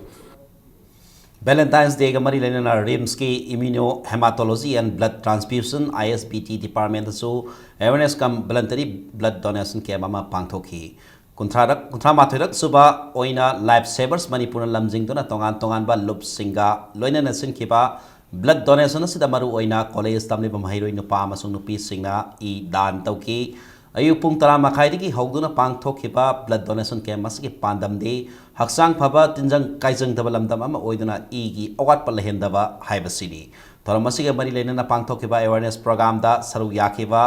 Valentine's Dayꯒ ꯃꯔꯤ ꯂꯩꯅꯅ RIMSꯀꯤ Immunohematology and Blood Transfusion, I S B T departmentꯇꯁꯨ awareness cum voluntary blood donation camp ꯑꯃ ꯄꯥꯡꯊꯣꯛꯈꯤ꯫ ꯀꯨꯟꯊ꯭ꯔꯥꯔꯛ, ꯀꯨꯟꯊ꯭ꯔꯥ ꯃꯥꯊꯣꯏꯔꯛ ꯁꯨꯕ ꯑꯣꯏꯅ Life Savers ꯃꯅꯤꯄꯨꯔꯅ ꯂꯝꯖꯤꯡꯗꯨꯅ ꯇꯣꯉꯥꯟ ꯇꯣꯉꯥꯟꯕ ꯂꯨꯞꯁꯤꯡꯒ ꯂꯣꯏꯅꯅ ꯁꯤꯟꯈꯤꯕ blood donation ꯑꯁꯤꯗ ꯃꯔꯨꯑꯣꯏꯅ college ꯇꯝꯂꯤꯕ ꯃꯍꯩꯔꯣꯏ ꯅꯨꯄꯥ ꯑꯃꯁꯨꯡ ꯅꯨꯄꯤꯁꯤꯡꯅ ꯏ ꯗꯥꯟ ꯇꯧꯈꯤ꯫ ꯑꯌꯨꯛ ꯄꯨꯡ ꯇꯔꯥ ꯃꯈꯥꯏꯗꯒꯤ ꯍꯧꯗꯨꯅ ꯄꯥꯡꯊꯣꯛꯈꯤꯕ blood donation camp ꯑꯁꯤꯒꯤ ꯄꯥꯟꯗꯝꯗꯤ ꯍꯛꯆꯥꯡ ꯐꯕ, ꯇꯤꯟꯖꯪ ꯀꯥꯏꯖꯪꯗꯕ ꯂꯝꯗꯝ ꯑꯃ ꯑꯣꯏꯗꯨꯅ ꯏꯒꯤ ꯑꯋꯥꯠꯄ ꯂꯩꯍꯟꯗꯕ ꯍꯥꯏꯕꯁꯤꯅꯤ꯫ ꯊꯧꯔꯝ ꯑꯁꯤꯒ ꯃꯔꯤ ꯂꯩꯅꯅ ꯄꯥꯡꯊꯣꯛꯈꯤꯕ awareness programꯗ ꯁꯔꯨꯛ ꯌꯥꯈꯤꯕ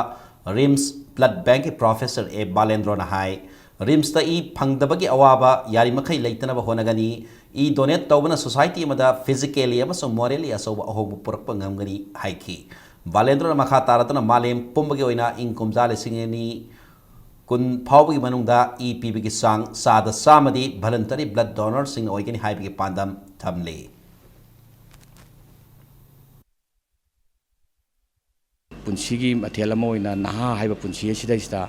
RIMS Blood Bankꯀꯤ professor A ꯕꯥꯂꯦꯟꯗ꯭ꯔꯣꯅ high, RIMSꯇ E ꯐꯪꯗꯕꯒꯤ ꯑꯋꯥꯕ ꯌꯥꯔꯤꯃꯈꯩ ꯂꯩꯇꯅꯕ ꯍꯣꯠꯅꯒꯅꯤ꯫ ꯏ donate ꯇꯧꯕꯅ society ꯑꯃꯗ physically ꯑꯃꯁꯨꯡ morally ꯑꯆꯧꯕ ꯑꯍꯣꯡꯕ ꯄꯨꯔꯛꯄ ꯉꯝꯒꯅꯤ ꯍꯥꯏꯈꯤ꯫ ꯕꯥꯂꯦꯟꯗ꯭ꯔꯣꯅ ꯃꯈꯥ ꯇꯥꯔꯗꯨꯅ ꯃꯥꯂꯦꯝ ꯄꯨꯝꯕꯒꯤ ꯑꯣꯏꯅ ꯏꯪ ꯀꯨꯝꯖꯥ ꯂꯤꯁꯤꯡ ꯑꯅꯤ ꯀꯨꯟ ꯐꯥꯎꯕꯒꯤ ꯃꯅꯨꯡꯗ ꯏ ꯄꯤꯕꯒꯤ ꯆꯥꯡ ꯆꯥꯗ ꯆꯥꯝꯃꯗꯤ voluntary blood donorꯁꯤꯡꯅ ꯑꯣꯏꯒꯅꯤ ꯍꯥꯏꯕꯒꯤ ꯄꯥꯟꯗꯝ ꯊꯝꯂꯤ꯫ ꯄꯨꯟꯁꯤꯒꯤ ꯃꯊꯦꯜ ꯑꯃ ꯑꯣꯏꯅ ꯅꯍꯥ ꯍꯥꯏꯕ ꯄꯨꯟꯁꯤ ꯑꯁꯤꯗꯩꯁꯤꯗ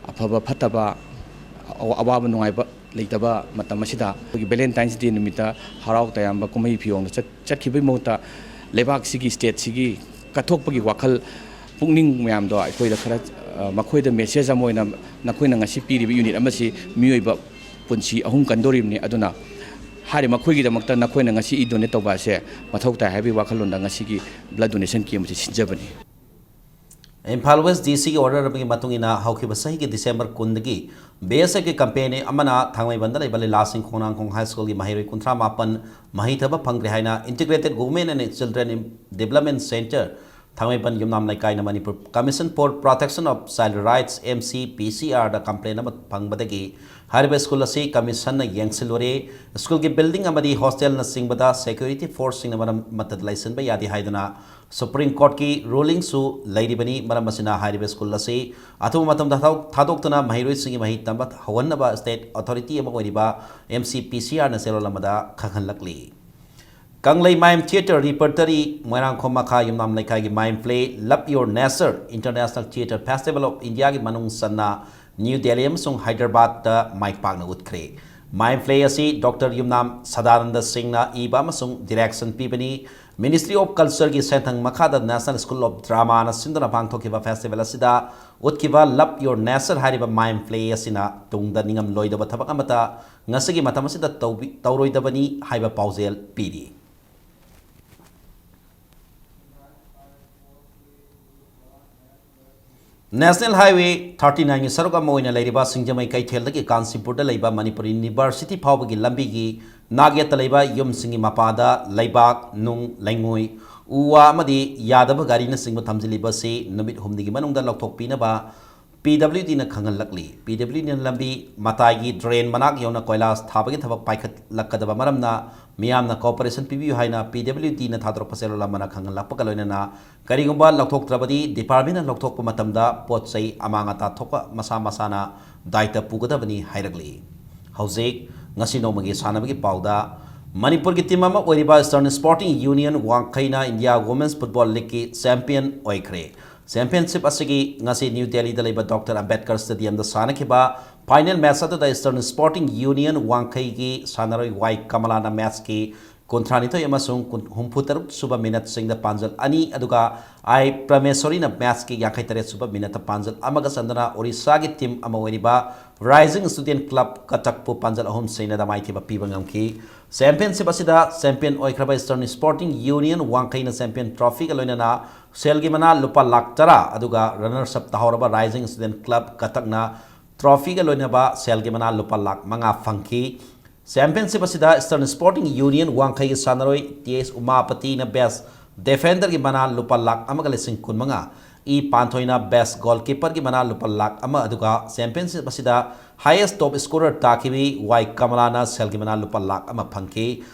ꯑꯐꯕ ꯐꯠꯇꯕ, ꯑꯋꯥ-, ꯑꯋꯥꯕ ꯅꯨꯡꯉꯥꯏꯕ ꯂꯩꯇꯕ ꯃꯇꯝ ꯑꯁꯤꯗ ꯑꯩꯈꯣꯏꯒꯤ Valentine's Day ꯅꯨꯃꯤꯠꯇ ꯍꯔꯥꯎ ꯇꯌꯥꯝꯕ ꯀꯨꯝꯍꯩ ꯐꯤꯌꯣꯡꯗ ꯆꯠ-, ꯆꯠꯈꯤꯕꯒꯤ ꯃꯍꯨꯠꯇ ꯂꯩꯕꯥꯛꯁꯤꯒꯤ, stateꯁꯤꯒꯤ ꯀꯠꯊꯣꯛꯄꯒꯤ ꯋꯥꯈꯜ, ꯄꯨꯛꯅꯤꯡ ꯃꯌꯥꯝꯗꯣ ꯑꯩꯈꯣꯏꯗ ꯈꯔ, ꯑ, ꯃꯈꯣꯏꯗ message ꯑꯃ ꯑꯣꯏꯅ ꯅꯈꯣꯏꯅ ꯉꯁꯤ ꯄꯤꯔꯤꯕ unit ꯑꯃꯁꯤ ꯃꯤꯑꯣꯏꯕ ꯄꯨꯟꯁꯤ ꯑꯍꯨꯝ ꯀꯟꯗꯣꯔꯤꯕꯅꯤ꯫ ꯑꯗꯨꯅ ꯍꯥꯏꯔꯤꯕ ꯃꯈꯣꯏꯒꯤꯗꯃꯛꯇ ꯅꯈꯣꯏꯅ ꯉꯁꯤ ꯏ ꯗꯣꯅꯦꯠ ꯇꯧꯕ ꯑꯁꯦ ꯃꯊꯧ ꯇꯥꯏ ꯍꯥꯏꯕꯒꯤ ꯋꯥꯈꯜꯂꯣꯟꯗ ꯉꯁꯤꯒꯤ ꯕ꯭ꯂꯗ ꯗꯣꯅꯦꯁꯟ ꯀꯦꯝ ꯑꯁꯤ ꯁꯤꯟꯖꯕꯅꯤ꯫ ꯏꯝꯐꯥꯜ ꯋꯦꯁ ꯗꯤ ꯁꯤꯒꯤ ꯑꯣꯔꯗꯔ ꯑꯃꯒꯤ ꯃꯇꯨꯡ ꯏꯟꯅ ꯍꯧꯈꯤꯕ ꯆꯍꯤꯒꯤ ꯗꯤꯁꯦꯝꯕꯔ ꯀꯨꯟꯗꯒꯤ ꯕꯤ ꯑꯦꯁ ꯑꯦꯐꯀꯤ ꯀꯝꯄꯦꯅꯤ ꯑꯃꯅ ꯊꯥꯡꯃꯩꯕꯟꯗ ꯂꯩꯕ ꯂꯤꯂꯥꯁꯤꯡ ꯈꯣꯡꯅꯥꯡꯈꯣꯡ ꯍꯥꯏ ꯁ꯭ꯀꯨꯜꯒꯤ ꯃꯍꯩꯔꯣꯏ ꯀꯨꯟꯊ꯭ꯔꯥ ꯃꯥꯄꯟ ꯃꯍꯩ ꯊꯥꯕ ꯐꯪꯗ꯭ꯔꯦ ꯍꯥꯏꯅ Integrated Women and Children Development Centre Thangmeiband ꯌꯨꯝꯅꯥꯝ ꯂꯩꯀꯥꯏꯅ Manipur Commission for Protection of Child Rights, M C P C R, the complain ꯑꯃ ꯐꯪꯕꯗꯒꯤ ꯍꯥꯏꯔꯤꯕ ꯁ꯭ꯀꯨꯜ ꯑꯁꯤ ꯀꯃꯤꯁꯟꯅ ꯌꯦꯡꯁꯤꯜꯂꯨꯔꯦ꯫ ꯁ꯭ꯀꯨꯜꯒꯤ ꯕꯤꯜꯗꯤꯡ ꯑꯃꯗꯤ ꯍꯣꯁꯇꯦꯜꯅꯆꯤꯡꯕꯗ ꯁꯦꯀ꯭ꯌꯨꯔꯤꯇꯤ ꯐꯣꯔꯁꯁꯤꯡꯅ ꯃꯔꯝ ꯑꯃꯠꯇ ꯂꯩꯁꯤꯟꯕ ꯌꯥꯗꯦ ꯍꯥꯏꯗꯨꯅ ꯁꯨꯄ꯭ꯔꯤꯝ ꯀꯣꯔꯠꯀꯤ ꯔꯨꯂꯤꯡꯁꯨ ꯂꯩꯔꯤꯕꯅꯤ꯫ ꯃꯔꯝ ꯑꯁꯤꯅ ꯍꯥꯏꯔꯤꯕ ꯁ꯭ꯀꯨꯜ ꯑꯁꯤ ꯑꯊꯨꯕ ꯃꯇꯝꯗ ꯊꯥꯗꯣꯛ-, ꯊꯥꯗꯣꯛꯇꯨꯅ ꯃꯍꯩꯔꯣꯏꯁꯤꯡꯒꯤ ꯃꯍꯩ ꯇꯝꯕ ꯍꯧꯍꯟꯅꯕ ꯁ꯭ꯇꯦꯠ ꯑꯣꯊꯣꯔꯤꯇꯤ ꯑꯃ ꯑꯣꯏꯔꯤꯕ M C P C R ꯅ ꯆꯦꯔꯣꯜ ꯑꯃꯗ ꯈꯪꯍꯜꯂꯛꯂꯤ꯫ ꯀꯪꯂꯩ ꯃꯥꯏꯝ ꯊꯤꯌꯦꯇꯔ ꯔꯤꯄꯔꯇꯔꯤ ꯃꯣꯏꯔꯥꯡꯈꯣꯝ ꯃꯈꯥ ꯌꯨꯝꯅꯥꯝ ꯂꯩꯀꯥꯏꯒꯤ ꯃꯥꯏꯝ play Love Your Nature International Theatre Festival of India ꯒꯤ ꯃꯅꯨꯡ ꯆꯟꯅ ꯅ꯭ꯌꯨ ꯗꯦꯜꯂꯤ ꯑꯃꯁꯨꯡ ꯍꯥꯏꯗ꯭ꯔꯕꯥꯗꯇ ꯃꯥꯏ ꯄꯥꯛꯅ ꯎꯠꯈ꯭ꯔꯦ꯫ ꯃꯥꯏꯝ ꯄ꯭ꯂꯦ ꯑꯁꯤ ꯗꯣꯛꯇꯔ ꯌꯨꯝꯅꯥꯝ ꯁꯗꯥꯅꯟꯗ ꯁꯤꯡꯅ ꯏꯕ ꯑꯃꯁꯨꯡ ꯗꯤꯔꯦꯛꯁꯟ ꯄꯤꯕꯅꯤ꯫ Ministry of Culture ꯒꯤ ꯁꯦꯟꯊꯪ ꯃꯈꯥꯗ National School of Drama ꯅ ꯁꯤꯟꯗꯨꯅ ꯄꯥꯡꯊꯣꯛꯈꯤꯕ ꯐꯦꯁꯇꯤꯚꯦꯜ ꯑꯁꯤꯗ ꯎꯠꯈꯤꯕ Love Your Nature ꯍꯥꯏꯔꯤꯕ ꯃꯥꯏꯝ ꯄ꯭ꯂꯦ ꯑꯁꯤꯅ ꯇꯨꯡꯗ ꯅꯤꯡꯉꯝꯂꯣꯏꯗꯕ ꯊꯕꯛ ꯑꯃꯠꯇ ꯉꯁꯤꯒꯤ ꯃꯇꯝ ꯑꯁꯤꯗ ꯇꯧꯕꯤ-, ꯇꯧꯔꯣꯏꯗꯕꯅꯤ ꯍꯥꯏꯕ ꯄꯥꯎꯖꯦꯜ ꯄꯤꯔꯤ꯫ National Highway thirty nine ꯒꯤ ꯁꯔꯨꯛ ꯑꯃ ꯑꯣꯏꯅ ꯂꯩꯔꯤꯕ ꯁꯤꯡꯖꯃꯩ ꯀꯩꯊꯦꯜꯗꯒꯤ ꯀꯥꯟꯆꯤꯄꯨꯔꯗ ꯂꯩꯕ ꯃꯅꯤꯄꯨꯔ ꯌꯨꯅꯤꯚꯔꯁꯤꯇꯤ ꯐꯥꯎꯕꯒꯤ ꯂꯝꯕꯤꯒꯤ ꯅꯥꯛꯌꯦꯠꯇ ꯂꯩꯕ ꯌꯨꯝꯁꯤꯡꯒꯤ ꯃꯄꯥꯗ ꯂꯩꯕꯥꯛ, ꯅꯨꯡ, ꯂꯩꯉꯣꯏ, ꯎ ꯋꯥ ꯑꯃꯗꯤ ꯌꯥꯗꯕ ꯒꯥꯔꯤꯅꯆꯤꯡꯕ ꯊꯝꯖꯤꯜꯂꯤꯕ ꯑꯁꯤ ꯅꯨꯃꯤꯠ ꯍꯨꯝꯅꯤꯒꯤ ꯃꯅꯨꯡꯗ ꯂꯧꯊꯣꯛꯄꯤꯅꯕ P W D ꯅ ꯈꯪꯍꯜꯂꯛꯂꯤ꯫ P W D ꯅ ꯂꯝꯕꯤ ꯃꯇꯥꯏꯒꯤ ꯗ꯭ꯔꯦꯟ ꯃꯅꯥꯛ ꯌꯧꯅ ꯀꯣꯏꯂꯥꯁ ꯊꯥꯕꯒꯤ ꯊꯕꯛ ꯄꯥꯏꯈꯠꯂꯛꯀꯗꯕ ꯃꯔꯝꯅ ꯃꯤꯌꯥꯝꯅ cooperation ꯄꯤꯕꯤꯌꯨ ꯍꯥꯏꯅ P W D ꯅ ꯊꯥꯗꯣꯔꯛꯄ ꯆꯦꯔꯣꯜ ꯑꯃꯅ ꯈꯪꯍꯜꯂꯛꯄꯒ ꯂꯣꯏꯅꯅ ꯀꯔꯤꯒꯨꯝꯕ ꯂꯧꯊꯣꯛꯇ꯭ꯔꯕꯗꯤ department ꯅ ꯂꯧꯊꯣꯛꯄ ꯃꯇꯝꯗ ꯄꯣꯠ ꯆꯩ ꯑꯃꯥꯡ ꯑꯇꯥ ꯊꯣꯛꯄ ꯃꯁꯥ ꯃꯁꯥꯅ ꯗꯥꯏꯇ ꯄꯨꯒꯗꯕꯅꯤ ꯍꯥꯏꯔꯛꯂꯤ꯫ ꯍꯧꯖꯤꯛ ꯉꯁꯤ ꯅꯣꯡꯃꯒꯤ ꯁꯥꯟꯅꯕꯒꯤ ꯄꯥꯎꯗ ꯃꯅꯤꯄꯨꯔꯒꯤ team ꯑꯃ ꯑꯣꯏꯔꯤꯕ Eastern Sporting Union ꯋꯥꯡꯈꯩꯅ India Women's Football League ꯀꯤ champion ꯑꯣꯏꯈ꯭ꯔꯦ꯫ Championship ꯑꯁꯤꯒꯤ ꯉꯁꯤ ꯅ꯭ꯌꯨ ꯗꯦꯜꯂꯤꯗ ꯂꯩꯕ ꯗꯣꯛꯇꯔ ꯑꯝꯕꯦꯗꯀꯔ Stadium ꯗ ꯁꯥꯟꯅꯈꯤꯕ final match ꯑꯗꯨꯗ Eastern Sporting Union ꯋꯥꯡꯈꯩꯒꯤ ꯁꯥꯟꯅꯔꯣꯏ ꯋꯥꯏ ꯀꯃꯂꯥꯅ match ꯀꯤ ꯀꯨꯟꯊ꯭ꯔꯥꯅꯤꯊꯣꯏ ꯑꯃꯁꯨꯡ ꯀꯨꯟ-, ꯍꯨꯝꯐꯨꯇꯔꯨꯛ ꯁꯨꯕ ꯃꯤꯅꯠꯁꯤꯡꯗ ꯄꯥꯟꯖꯜ ꯑꯅꯤ, ꯑꯗꯨꯒ ꯑꯥꯏ ꯄ꯭ꯔꯃꯦꯁꯣꯔꯤꯅ ꯃꯦꯠꯁꯀꯤ ꯌꯥꯡꯈꯩ ꯇꯔꯦꯠ ꯁꯨꯕ ꯃꯤꯅꯠꯇ ꯄꯥꯟꯖꯜ ꯑꯃꯒ ꯆꯟꯗꯨꯅ ꯑꯣꯔꯤꯁꯥꯒꯤ ꯇꯤꯝ ꯑꯃ ꯑꯣꯏꯔꯤꯕ ꯔꯥꯏꯖꯤꯡ ꯁ꯭ꯇꯨꯗꯦꯟꯠ ꯀ꯭ꯂꯕ ꯀꯇꯛꯄꯨ ꯄꯥꯟꯖꯜ ꯑꯍꯨꯝ ꯁꯤꯅꯣꯗ ꯃꯥꯏꯊꯤꯕ ꯄꯤꯕ ꯉꯝꯈꯤ꯫ ꯆꯦꯝꯄꯤꯌꯟꯁꯤꯞ ꯑꯁꯤꯗ ꯆꯦꯝꯄꯤꯌꯟ ꯑꯣꯏꯈ꯭ꯔꯕ ꯏꯁꯇꯔꯟ ꯁ꯭ꯄꯣꯔꯇꯤꯡ ꯌꯨꯅꯤꯌꯟ ꯋꯥꯡꯈꯩꯅ ꯆꯦꯝꯄꯤꯌꯟ ꯇ꯭ꯔꯣꯐꯤꯒ ꯂꯣꯏꯅꯅ ꯁꯦꯜꯒꯤ ꯃꯅꯥ ꯂꯨꯄꯥ ꯂꯥꯈ ꯇꯔꯥ, ꯑꯗꯨꯒ ꯔꯅꯔꯁ ꯑꯞ ꯇꯥꯍꯧꯔꯕ ꯔꯥꯏꯖꯤꯡ ꯁ꯭ꯇꯨꯗꯦꯟꯠ ꯀ꯭ꯂꯕ ꯀꯇꯛꯅ ꯇ꯭ꯔꯣꯐꯤꯒ ꯂꯣꯏꯅꯕ ꯁꯦꯜꯒꯤ ꯃꯅꯥ ꯂꯨꯄꯥ ꯂꯥꯈ ꯃꯉꯥ ꯐꯪꯈꯤ꯫ ꯆꯦꯝꯄꯤꯌꯟꯁꯤꯞ ꯑꯁꯤꯗ ꯏꯁꯇꯔꯟ ꯁ꯭ꯄꯣꯔꯇꯤꯡ ꯌꯨꯅꯤꯌꯟ ꯋꯥꯡꯈꯩꯒꯤ ꯁꯥꯟꯅꯔꯣꯏ ꯇꯤ ꯑꯦꯁ ꯎꯃꯥꯄꯇꯤꯅ ꯕꯦꯁ ꯗꯤꯐꯦꯟꯗꯔꯒꯤ ꯃꯅꯥ ꯂꯨꯄꯥ ꯂꯥꯈ ꯑꯃꯒ ꯂꯤꯁꯤꯡ ꯀꯨꯟꯃꯉꯥ, ꯏ ꯄꯥꯟꯊꯣꯏꯅ ꯕꯦꯁ ꯒꯣꯜꯀꯤꯄꯔꯒꯤ ꯃꯅꯥ ꯂꯨꯄꯥ ꯂꯥꯈ ꯑꯃ, ꯑꯗꯨꯒ ꯆꯦꯝꯄꯤꯌꯟꯁꯤꯞ ꯑꯁꯤꯗ ꯍꯥꯏꯌꯦꯁ ꯇꯣꯞ ꯁ꯭ꯀꯣꯔꯔ ꯇꯥꯈꯤꯕꯤ ꯋꯥꯏ ꯀꯃꯂꯥꯅ ꯁꯦꯜꯒꯤ ꯃꯅꯥ ꯂꯨꯄꯥ ꯂꯥꯈ ꯑꯃ ꯐꯪꯈꯤ꯫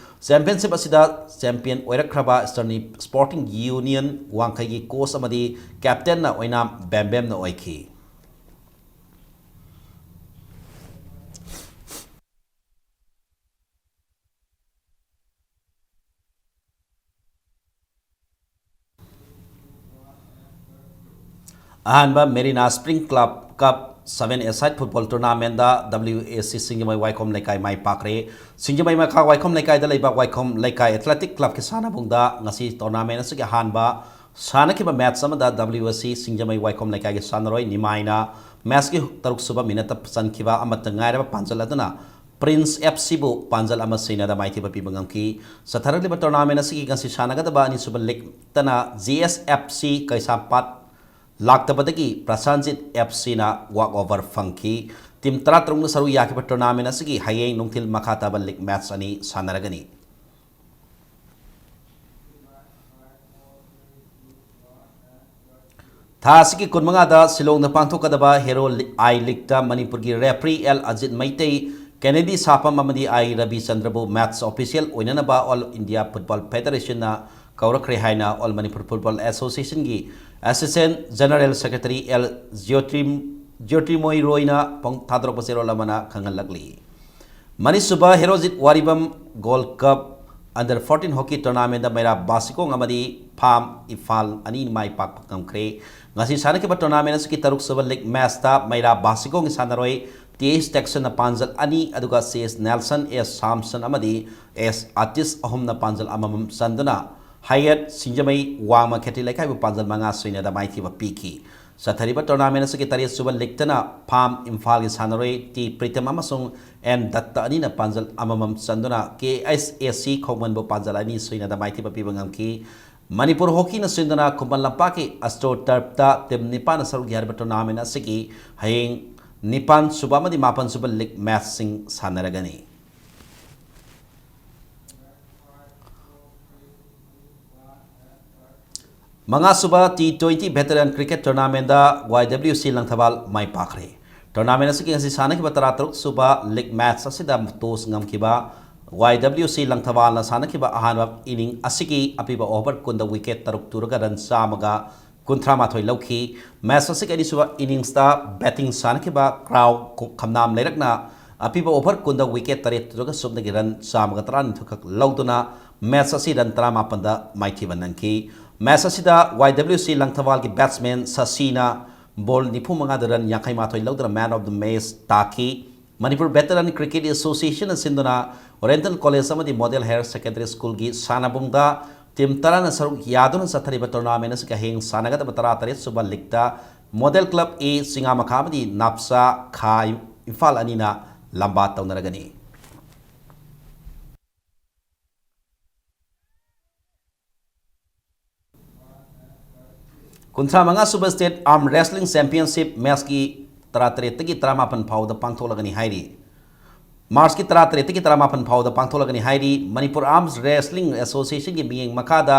ꯆꯦꯝꯄꯤꯌꯟꯁꯤꯞ ꯑꯁꯤꯗ ꯆꯦꯝꯄꯤꯌꯟ ꯑꯣꯏꯔꯛꯈ꯭ꯔꯕ ꯏꯁꯇꯔꯟ ꯁ꯭ꯄꯣꯔꯇꯤꯡ ꯌꯨꯅꯤꯌꯟ ꯋꯥꯡꯈꯩꯒꯤ ꯀꯣꯆ ꯑꯃꯗꯤ ꯀꯦꯞꯇꯦꯟꯅ ꯑꯣꯏꯅꯥꯝ ꯕꯦꯝꯕꯦꯝꯅ ꯑꯣꯏꯈꯤ꯫ ꯑꯍꯥꯟꯕ Marina spring club cup seven a side football ꯇꯣꯔꯅꯥꯃꯦꯟꯗ ꯗꯕ꯭ꯂꯤꯎ ꯑꯦ ꯁꯤ ꯁꯤꯡꯖꯃꯩ ꯋꯥꯏꯈꯣꯝ ꯂꯩꯀꯥꯏ ꯃꯥꯏ ꯄꯥꯛꯈ꯭ꯔꯦ꯫ ꯁꯤꯡꯖꯃꯩ ꯃꯈꯥ ꯋꯥꯏꯈꯣꯝ ꯂꯩꯀꯥꯏꯗ ꯂꯩꯕ ꯋꯥꯏꯈꯣꯝ ꯂꯩꯀꯥꯏ ꯑꯦꯊꯂꯦꯇꯤꯛ ꯀ꯭ꯂꯕꯀꯤ ꯁꯥꯟꯅꯕꯨꯡꯗ ꯉꯁꯤ ꯇꯣꯔꯅꯥꯃꯦꯟ ꯑꯁꯤꯒꯤ ꯑꯍꯥꯟꯕ ꯁꯥꯟꯅꯈꯤꯕ ꯃꯦꯠꯆ ꯑꯃꯗ ꯗꯕ꯭ꯂꯤꯎ ꯑꯦ ꯁꯤ ꯁꯤꯡꯖꯃꯩ ꯋꯥꯏꯈꯣꯝ ꯂꯩꯀꯥꯏꯒꯤ ꯁꯥꯟꯅꯔꯣꯏ ꯅꯤꯃꯥꯏꯅ ꯃꯦꯠꯆꯀꯤ ꯇꯔꯨꯛ ꯁꯨꯕ ꯃꯤꯅꯠꯇ ꯆꯟꯈꯤꯕ ꯑꯃꯠꯇ ꯉꯥꯏꯔꯕ ꯄꯥꯟꯖꯜ ꯑꯗꯨꯅ ꯄ꯭ꯔꯤꯟꯁ ꯑꯦꯐ ꯁꯤꯕꯨ ꯄꯥꯟꯖꯜ ꯑꯃ ꯁꯤꯅꯣꯗ ꯃꯥꯏꯊꯤꯕ ꯄꯤꯕ ꯉꯝꯈꯤ꯫ ꯆꯠꯊꯔꯛꯂꯤꯕ ꯇꯣꯔꯅꯥꯃꯦꯟ ꯑꯁꯤꯒꯤ ꯉꯁꯤ ꯁꯥꯟꯅꯒꯗꯕ ꯑꯅꯤꯁꯨꯕ ꯂꯤꯒꯇꯅ ꯖꯤ ꯑꯦꯁ ꯑꯦꯐ ꯁꯤ ꯀꯩꯁꯥꯝꯄꯥꯠ ꯂꯥꯛꯇꯕꯗꯒꯤ ꯄ꯭ꯔꯁꯥꯟꯖꯤꯠ ꯑꯦꯐ ꯁꯤꯅ ꯋꯥꯛ ꯑꯣꯚꯔ ꯐꯪꯈꯤ꯫ ꯇꯤꯝ ꯇꯔꯥꯇꯔꯨꯛꯅ ꯁꯔꯨꯛ ꯌꯥꯈꯤꯕ ꯇꯣꯔꯅꯥꯃꯦꯟ ꯑꯁꯤꯒꯤ ꯍꯌꯦꯡ ꯅꯨꯡꯊꯤꯜ ꯃꯈꯥ ꯇꯥꯕ ꯂꯤꯒ ꯃꯦꯠꯆ ꯑꯅꯤ ꯁꯥꯟꯅꯔꯒꯅꯤ꯫ ꯊꯥ ꯑꯁꯤꯒꯤ ꯀꯨꯟꯃꯉꯥꯗ ꯁꯤꯂꯣꯡꯗ ꯄꯥꯡꯊꯣꯛꯀꯗꯕ ꯍꯦꯔꯣ ꯂꯤ-, ꯑꯥꯏ ꯂꯤꯒꯇ ꯃꯅꯤꯄꯨꯔꯒꯤ referee L Ajit Meitei, Kennedy Sapam ꯑꯃꯗꯤ ꯑꯥꯏ ꯔꯕꯤꯆꯟꯗ꯭ꯔꯕꯨ ꯃꯦꯠꯆ ꯑꯣꯐꯤꯁꯤꯌꯦꯜ ꯑꯣꯏꯅꯅꯕ ꯑꯣꯜ ꯏꯟꯗꯤꯌꯥ ꯐꯨꯠꯕꯣꯜ ꯐꯦꯗꯔꯦꯁꯟꯅ ꯀꯧꯔꯛꯈ꯭ꯔꯦ ꯍꯥꯏꯅ ꯑꯣꯜ ꯃꯅꯤꯄꯨꯔ ꯐꯨꯠꯕꯣꯜ ꯑꯦꯁꯣꯁꯤꯌꯦꯁꯟꯒꯤ ꯑꯦꯁꯤꯁꯇꯦꯟꯠ ꯖꯦꯅꯔꯦꯜ ꯁꯦꯀ꯭ꯔꯦꯇꯔꯤ ꯑꯦꯜ ꯖ꯭ꯌꯣꯇꯤꯝ-, ꯖ꯭ꯌꯣꯇꯤꯔꯃꯣꯏ ꯔꯣꯏꯅ ꯐꯣꯡ-, ꯊꯥꯗꯣꯔꯛꯄ ꯆꯦꯔꯣꯜ ꯑꯃꯅ ꯈꯪꯍꯜꯂꯛꯂꯤ꯫ ꯃꯔꯤꯁꯨꯕ ꯍꯦꯔꯣꯖꯤꯠ ꯋꯥꯔꯤꯕꯝ gold cup under fourteen hockey ꯇꯣꯔꯅꯥꯃꯦꯟꯗ ꯃꯩꯔꯥ ꯕꯥꯁꯤꯀꯣꯡ ꯑꯃꯗꯤ ꯐꯥꯝ ꯏꯝꯐꯥꯜ ꯑꯅꯤ ꯃꯥꯏ ꯄꯥꯛꯄ ꯉꯝꯈ꯭ꯔꯦ꯫ ꯉꯁꯤ ꯁꯥꯟꯅꯈꯤꯕ ꯇꯣꯔꯅꯥꯃꯦꯟ ꯑꯁꯤꯒꯤ ꯇꯔꯨꯛꯁꯨꯕ ꯂꯤꯒ ꯃꯦꯆꯇ ꯃꯩꯔꯥ ꯕꯥꯁꯤꯀꯣꯡꯒꯤ ꯁꯥꯟꯅꯔꯣꯏ ꯇꯤ ꯑꯩꯆ ꯇꯦꯛꯁꯟꯅ ꯄꯥꯟꯖꯜ ꯑꯅꯤ, ꯑꯗꯨꯒ ꯁꯤ ꯑꯦꯁ ꯅꯦꯜꯁꯟ, ꯑꯦꯁ ꯁꯥꯝꯁꯟ ꯑꯃꯗꯤ ꯑꯦꯁ ꯑꯇꯤꯁ ꯑꯍꯨꯝꯅ ꯄꯥꯟꯖꯜ ꯑꯃꯃꯝ ꯆꯟꯗꯨꯅ ꯍꯌꯦꯠ ꯁꯤꯡꯖꯃꯩ ꯋꯥꯡꯃ ꯈꯦꯇ꯭ꯔꯤ ꯂꯩꯀꯥꯏꯕꯨ ꯄꯥꯟꯖꯜ ꯃꯉꯥ ꯁꯣꯏꯅꯗ ꯃꯥꯏꯊꯤꯕ ꯄꯤꯈꯤ꯫ ꯆꯠꯊꯔꯤꯕ tournament ꯑꯁꯤꯒꯤ ꯇꯔꯦꯠ ꯁꯨꯕ ꯂꯤꯛꯇꯅ ꯐꯥꯝ ꯏꯝꯐꯥꯜꯒꯤ ꯁꯥꯟꯅꯔꯣꯏ ꯇꯤ ꯄ꯭ꯔꯤꯇꯝ ꯑꯃꯁꯨꯡ ꯑꯦꯟ ꯗꯠꯇ ꯑꯅꯤꯅ ꯄꯥꯟꯖꯜ ꯑꯃꯃꯝ ꯆꯟꯗꯨꯅ ꯀꯦ ꯑꯩꯆ ꯑꯦ ꯁꯤ ꯈꯣꯡꯃꯟꯕꯨ ꯄꯥꯟꯖꯜ ꯑꯅꯤ ꯁꯣꯏꯅꯗ ꯃꯥꯏꯊꯤꯕ ꯄꯤꯕ ꯉꯝꯈꯤ꯫ ꯃꯅꯤꯄꯨꯔ ꯍꯣꯀꯤꯅ ꯁꯤꯟꯗꯨꯅ ꯈꯨꯃꯟ ꯂꯝꯄꯥꯛꯀꯤ ꯑꯁꯇ꯭ꯔꯣ ꯇꯔꯞꯇ ꯇꯤꯝ ꯅꯤꯄꯥꯟꯅ ꯁꯔꯨꯛ ꯌꯥꯔꯤꯕ tournament ꯑꯁꯤꯒꯤ ꯍꯌꯦꯡ ꯅꯤꯄꯥꯟ ꯁꯨꯕ ꯑꯃꯗꯤ ꯃꯥꯄꯟ ꯁꯨꯕ ꯂꯤꯛ ꯃꯦꯠꯆꯁꯤꯡ ꯁꯥꯟꯅꯔꯒꯅꯤ꯫ ꯃꯉꯥ ꯁꯨꯕ ꯇꯤ ꯇ꯭ꯋꯦꯟꯇꯤ ꯚꯦꯇꯔꯟ ꯀ꯭ꯔꯤꯀꯦꯠ tournamentꯗ ꯋꯥꯏ ꯗꯕ꯭ꯂꯤꯎ ꯁꯤ ꯂꯪꯊꯕꯥꯜ ꯃꯥꯏ ꯄꯥꯛꯈ꯭ꯔꯦ꯫ Tournament ꯑꯁꯤꯒꯤ ꯉꯁꯤ ꯁꯥꯟꯅꯈꯤꯕ ꯇꯔꯥꯇꯔꯨꯛ ꯁꯨꯕ ꯂꯤꯛ ꯃꯦꯠꯆ ꯑꯁꯤꯗ ꯇꯣꯁ ꯉꯝꯈꯤꯕ ꯋꯥꯏ ꯗꯕ꯭ꯂꯤꯎ ꯁꯤ ꯂꯪꯊꯕꯥꯜꯅ ꯁꯥꯟꯅꯈꯤꯕ ꯑꯍꯥꯟꯕ inning ꯑꯁꯤꯒꯤ ꯑꯄꯤꯕ over ꯀꯨꯟꯗ wicket ꯇꯔꯨꯛ ꯇꯨꯔꯒ run ꯆꯥꯝꯃꯒ ꯀꯨꯟꯊ꯭ꯔꯥ ꯃꯥꯊꯣꯏ ꯂꯧꯈꯤ꯫ Match ꯑꯁꯤꯒꯤ ꯑꯅꯤꯁꯨꯕ innings ꯇ batting ꯁꯥꯟꯅꯈꯤꯕ ꯀ꯭ꯔꯥꯎ ꯈꯝꯅꯥꯝ ꯂꯩꯔꯛꯅ ꯑꯄꯤꯕ over ꯀꯨꯟꯗ wicket ꯇꯔꯦꯠ ꯇꯨꯔꯒ ꯁꯨꯞꯅꯒꯤ run ꯆꯥꯝꯃꯒ ꯇꯔꯥꯅꯤꯊꯣꯏ ꯈꯛ ꯂꯧꯗꯨꯅ match ꯑꯁꯤ run ꯇꯔꯥꯃꯥꯄꯟꯗ ꯃꯥꯏꯊꯤꯕ ꯅꯪꯈꯤ꯫ Match ꯑꯁꯤꯗ ꯋꯥꯏ ꯗꯕ꯭ꯂꯤꯎ ꯁꯤ ꯂꯪꯊꯕꯥꯜꯒꯤ batsman ꯁꯁꯤꯅ ball ꯅꯤꯐꯨ ꯃꯉꯥꯗ run ꯌꯥꯡꯈꯩ ꯃꯥꯊꯣꯏ ꯂꯧꯗꯨꯅ man of the match ꯇꯥꯈꯤ꯫ ꯃꯅꯤꯄꯨꯔ ꯚꯦꯇꯔꯟ ꯀ꯭ꯔꯤꯀꯦꯠ ꯑꯦꯁꯣꯁꯤꯌꯦꯁꯟꯅ ꯁꯤꯟꯗꯨꯅ ꯑꯣꯔꯤꯌꯦꯟꯇꯦꯜ ꯀꯣꯂꯦꯖ ꯑꯃꯗꯤ ꯃꯣꯗꯦꯜ ꯍꯥꯌꯔ ꯁꯦꯀꯦꯟꯗꯔꯤ ꯁ꯭ꯀꯨꯜꯒꯤ ꯁꯥꯟꯅꯕꯨꯡꯗ ꯇꯤꯝ ꯇꯔꯥꯅ ꯁꯔꯨꯛ ꯌꯥꯗꯨꯅ ꯆꯠꯊꯔꯤꯕ tournament ꯑꯁꯤꯒꯤ ꯍꯌꯦꯡ ꯁꯥꯟꯅꯒꯗꯕ ꯇꯔꯥꯇꯔꯦꯠ ꯁꯨꯕ ꯂꯤꯛꯇ ꯃꯣꯗꯦꯜ ꯀ꯭ꯂꯕ ꯑꯦ ꯆꯤꯉꯥꯃꯈꯥ ꯑꯃꯗꯤ ꯅꯥꯞꯁꯥ ꯈꯥ ꯏꯝꯐꯥꯜ ꯑꯅꯤꯅ ꯂꯝꯕꯥ ꯇꯧꯅꯔꯒꯅꯤ꯫ ꯀꯨꯟꯊ꯭ꯔꯥ ꯃꯉꯥ ꯁꯨꯕ State Arm Wrestling Championship March ꯀꯤ ꯇꯔꯥꯇꯔꯦꯠꯇꯒꯤ ꯇꯔꯥꯃꯥꯄꯟ ꯐꯥꯎꯕꯗ ꯄꯥꯡꯊꯣꯛꯂꯒꯅꯤ ꯍꯥꯏꯔꯤ꯫ March ꯀꯤ ꯇꯔꯥꯇꯔꯦꯠꯇꯒꯤ ꯇꯔꯥꯃꯥꯄꯟ ꯐꯥꯎꯕꯗ ꯄꯥꯡꯊꯣꯛꯂꯒꯅꯤ ꯍꯥꯏꯔꯤ꯫ ꯃꯅꯤꯄꯨꯔ Arms Wrestling Association ꯒꯤ ꯃꯤꯠꯌꯦꯡ ꯃꯈꯥꯗ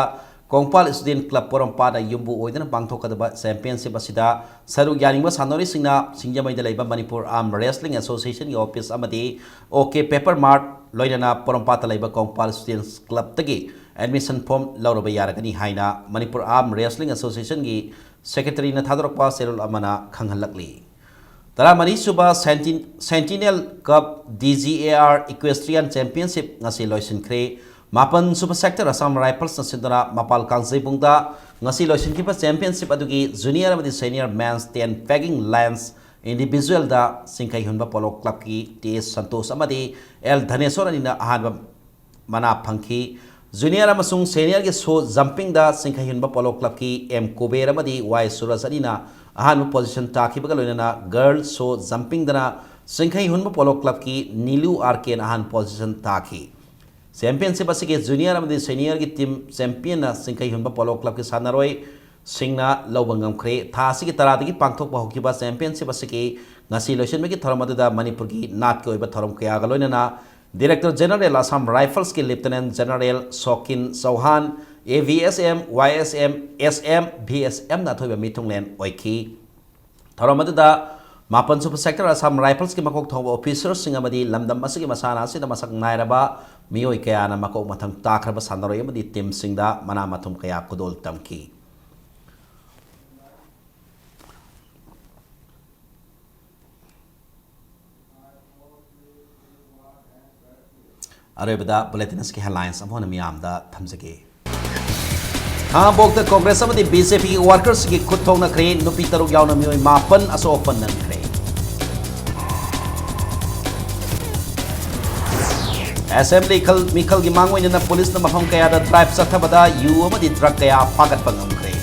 ꯀꯣꯡꯄꯥꯜ Student Club ꯄꯣꯔꯣꯝꯄꯥꯠꯅ ꯌꯨꯝꯕꯨ ꯑꯣꯏꯗꯨꯅ ꯄꯥꯡꯊꯣꯛꯀꯗꯕ championship ꯑꯁꯤꯗ ꯁꯔꯨꯛ ꯌꯥꯅꯤꯡꯕ ꯁꯥꯟꯅꯔꯣꯏꯁꯤꯡꯅ ꯁꯤꯡꯖꯃꯩꯗ ꯂꯩꯕ ꯃꯅꯤꯄꯨꯔ Arm Wrestling Association ꯒꯤ office ꯑꯃꯗꯤ OK Paper Mart ꯂꯣꯏꯅꯅ ꯄꯣꯔꯣꯝꯄꯥꯠꯇ ꯂꯩꯕ ꯀꯣꯡꯄꯥꯜ Students Club ꯇꯒꯤ admission form ꯂꯧꯔꯕ ꯌꯥꯔꯒꯅꯤ ꯍꯥꯏꯅ ꯃꯅꯤꯄꯨꯔ Arm Wrestling Association ꯒꯤ secretary ꯅ ꯊꯥꯗꯣꯔꯛꯄ ꯆꯦꯔꯣꯜ ꯑꯃꯅ ꯈꯪꯍꯜꯂꯛꯂꯤ꯫ ꯇꯔꯥꯃꯔꯤ ꯁꯨꯕ Senti-, Sentinel Cup D G A R Equestrian Championship ꯉꯁꯤ ꯂꯣꯏꯁꯤꯟꯈ꯭ꯔꯦ꯫ ꯃꯥꯄꯟ ꯁꯨꯕ sector Assam Rifles ꯅ ꯁꯤꯟꯗꯨꯅ ꯃꯄꯥꯜ ꯀꯥꯡꯖꯩꯕꯨꯡꯗ ꯉꯁꯤ ꯂꯣꯏꯁꯤꯟꯈꯤꯕ championship ꯑꯗꯨꯒꯤ junior ꯑꯃꯗꯤ senior men's ten pegging length ꯏꯟꯗꯤꯚꯤꯖꯨꯋꯦꯜꯗ ꯆꯤꯡꯈꯩ ꯍꯨꯟꯕ ꯄꯣꯂꯣ ꯀ꯭ꯂꯕꯀꯤ ꯇꯤ ꯑꯦꯁ ꯁꯟꯇꯣꯁ ꯑꯃꯗꯤ ꯑꯦꯜ ꯙꯅꯦꯁꯣꯔ ꯑꯅꯤꯅ ꯑꯍꯥꯟꯕ ꯃꯅꯥ ꯐꯪꯈꯤ꯫ ꯖꯨꯅꯤꯌꯔ ꯑꯃꯁꯨꯡ ꯁꯦꯅꯤꯌꯔꯒꯤ ꯁꯣ ꯖꯝꯄꯤꯡꯗ ꯆꯤꯡꯈꯩ ꯍꯨꯟꯕ ꯄꯣꯂꯣ ꯀ꯭ꯂꯕꯀꯤ ꯑꯦꯝ ꯀꯨꯕꯦꯔ ꯑꯃꯗꯤ ꯋꯥꯏ ꯁꯨꯔꯖ ꯑꯅꯤꯅ ꯑꯍꯥꯟꯕ ꯄꯣꯖꯤꯁꯟ ꯇꯥꯈꯤꯕꯒ ꯂꯣꯏꯅꯅ ꯒꯔꯜꯁ ꯁꯣ ꯖꯝꯄꯤꯡꯗꯅ ꯆꯤꯡꯈꯩ ꯍꯨꯟꯕ ꯄꯣꯂꯣ ꯀ꯭ꯂꯕꯀꯤ ꯅꯤꯂꯨ ꯑꯥꯔ ꯀꯦꯅ ꯑꯍꯥꯟꯕ ꯄꯣꯖꯤꯁꯟ ꯇꯥꯈꯤ꯫ ꯆꯦꯝꯄꯤꯌꯟꯁꯤꯞ ꯑꯁꯤꯒꯤ ꯖꯨꯅꯤꯌꯔ ꯑꯃꯗꯤ ꯁꯦꯅꯤꯌꯔꯒꯤ ꯇꯤꯝ ꯆꯦꯝꯄꯤꯌꯟꯅ ꯆꯤꯡꯈꯩ ꯍꯨꯟꯕ ꯄꯣꯂꯣ ꯀ꯭ꯂꯕꯀꯤ ꯁꯥꯟꯅꯔꯣꯏꯁꯤꯡꯅ ꯂꯧꯕ ꯉꯝꯈ꯭ꯔꯦ꯫ ꯊꯥ ꯑꯁꯤꯒꯤ ꯇꯔꯥꯗꯒꯤ ꯄꯥꯡꯊꯣꯛꯄ ꯍꯧꯈꯤꯕ ꯆꯦꯝꯄꯤꯌꯟꯁꯤꯞ ꯑꯁꯤꯒꯤ ꯉꯁꯤ ꯂꯣꯏꯁꯤꯟꯕꯒꯤ ꯊꯧꯔꯝ ꯑꯗꯨꯗ ꯃꯅꯤꯄꯨꯔꯒꯤ ꯅꯥꯠꯀꯤ ꯑꯣꯏꯕ ꯊꯧꯔꯝ ꯀꯌꯥꯒ ꯂꯣꯏꯅꯅ ꯗꯤꯔꯦꯛꯇꯔ ꯖꯦꯅꯔꯦꯜ ꯑꯁꯥꯝ ꯔꯥꯏꯐꯜꯁꯀꯤ lieutenant general Sokin Chauhan, A V S M, Y S M, S M, V S ꯑꯦꯝꯅ ꯑꯊꯣꯏꯕ ꯃꯤꯊꯨꯡꯂꯦꯟ ꯑꯣꯏꯈꯤ꯫ ꯊꯧꯔꯝ ꯑꯗꯨꯗ ꯃꯥꯄꯟ ꯁꯨꯕ ꯁꯦꯛꯇꯔ ꯑꯁꯥꯝ ꯔꯥꯏꯐꯜꯁꯀꯤ ꯃꯀꯣꯛ ꯊꯣꯡꯕ ꯑꯣꯐꯤꯁꯔꯁꯤꯡ ꯑꯃꯗꯤ ꯂꯝꯗꯝ ꯑꯁꯤꯒꯤ ꯃꯁꯥꯟꯅ ꯑꯁꯤꯗ ꯃꯁꯛ ꯅꯥꯏꯔꯕ ꯃꯤꯑꯣꯏ ꯀꯌꯥꯅ ꯃꯀꯣꯛ ꯃꯊꯪ ꯇꯥꯈ꯭ꯔꯕ ꯁꯥꯟꯅꯔꯣꯏ ꯑꯃꯗꯤ ꯇꯤꯝꯁꯤꯡꯗ ꯃꯅꯥ ꯃꯊꯨꯝ ꯀꯌꯥ ꯈꯨꯗꯣꯜ ꯇꯝꯈꯤ꯫ ꯑꯔꯣꯏꯕꯗ ꯕꯨꯂꯦꯇꯤꯟ ꯑꯁꯤꯒꯤ ꯍꯦꯗꯂꯥꯏꯟꯁ ꯑꯃꯨꯛ ꯍꯟꯅ ꯃꯤꯌꯥꯝꯗ ꯊꯝꯖꯒꯦ꯫ ꯈꯥꯉꯕꯣꯛꯇ ꯀꯣꯡꯒ꯭ꯔꯦꯁ ꯑꯃꯗꯤ ꯕꯤ ꯖꯦ ꯄꯤꯒꯤ ꯋꯥꯔꯀꯔꯁꯤꯡꯒꯤ ꯈꯨꯠ ꯊꯣꯛꯅꯈ꯭ꯔꯦ, ꯅꯨꯄꯤ ꯇꯔꯨꯛ ꯌꯥꯎꯅ ꯃꯤꯑꯣꯏ ꯃꯥꯄꯟ ꯑꯁꯣꯛ ꯑꯄꯟ ꯅꯪꯈ꯭ꯔꯦ꯫ ꯑꯦꯁꯦꯝꯕ꯭ꯂꯤ ꯈꯜ-, ꯃꯤꯈꯜꯒꯤ ꯃꯥꯡ ꯑꯣꯏꯅꯅ ꯄꯨꯂꯤꯁꯅ ꯃꯐꯝ ꯀꯌꯥꯗ ꯗ꯭ꯔꯥꯏꯚ ꯆꯠꯊꯕꯗ ꯌꯨ ꯑꯃꯗꯤ ꯗ꯭ꯔꯒ ꯀꯌꯥ ꯐꯥꯒꯠꯄ ꯉꯝꯈ꯭ꯔꯦ꯫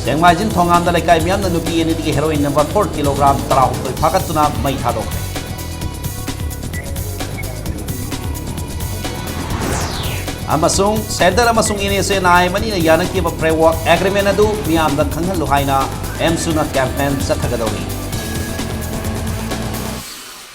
ꯁꯦꯡꯃꯥꯏꯖꯤꯡ ꯊꯣꯉꯥꯝꯗ ꯂꯩꯀꯥꯏ ꯃꯤꯌꯥꯝꯅ ꯅꯨꯄꯤ ꯑꯅꯤꯗꯒꯤ ꯍꯦꯔꯣꯏꯟ ꯅꯝꯕꯔ ꯐꯣꯔ ꯀꯤꯂꯣꯒ꯭ꯔꯥꯝ ꯇꯔꯥꯍꯨꯝꯗꯣꯏ ꯐꯥꯒꯠꯇꯨꯅ ꯃꯩ ꯊꯥꯗꯣꯛꯈ꯭ꯔꯦ꯫ ꯑꯃꯁꯨꯡ ꯁꯦꯟꯇꯔ ꯑꯃꯁꯨꯡ N S N I M ꯑꯅꯤꯅ ꯌꯥꯅꯈꯤꯕ ꯐ꯭ꯔꯦꯝꯋꯥꯔꯛ ꯑꯦꯒ꯭ꯔꯤꯃꯦꯟ ꯑꯗꯨ ꯃꯤꯌꯥꯝꯗ ꯈꯪꯍꯜꯂꯨ ꯍꯥꯏꯅ ꯑꯦꯝꯁꯨꯅ ꯀꯦꯝꯄꯦꯟ ꯆꯠꯊꯒꯗꯧꯔꯤ꯫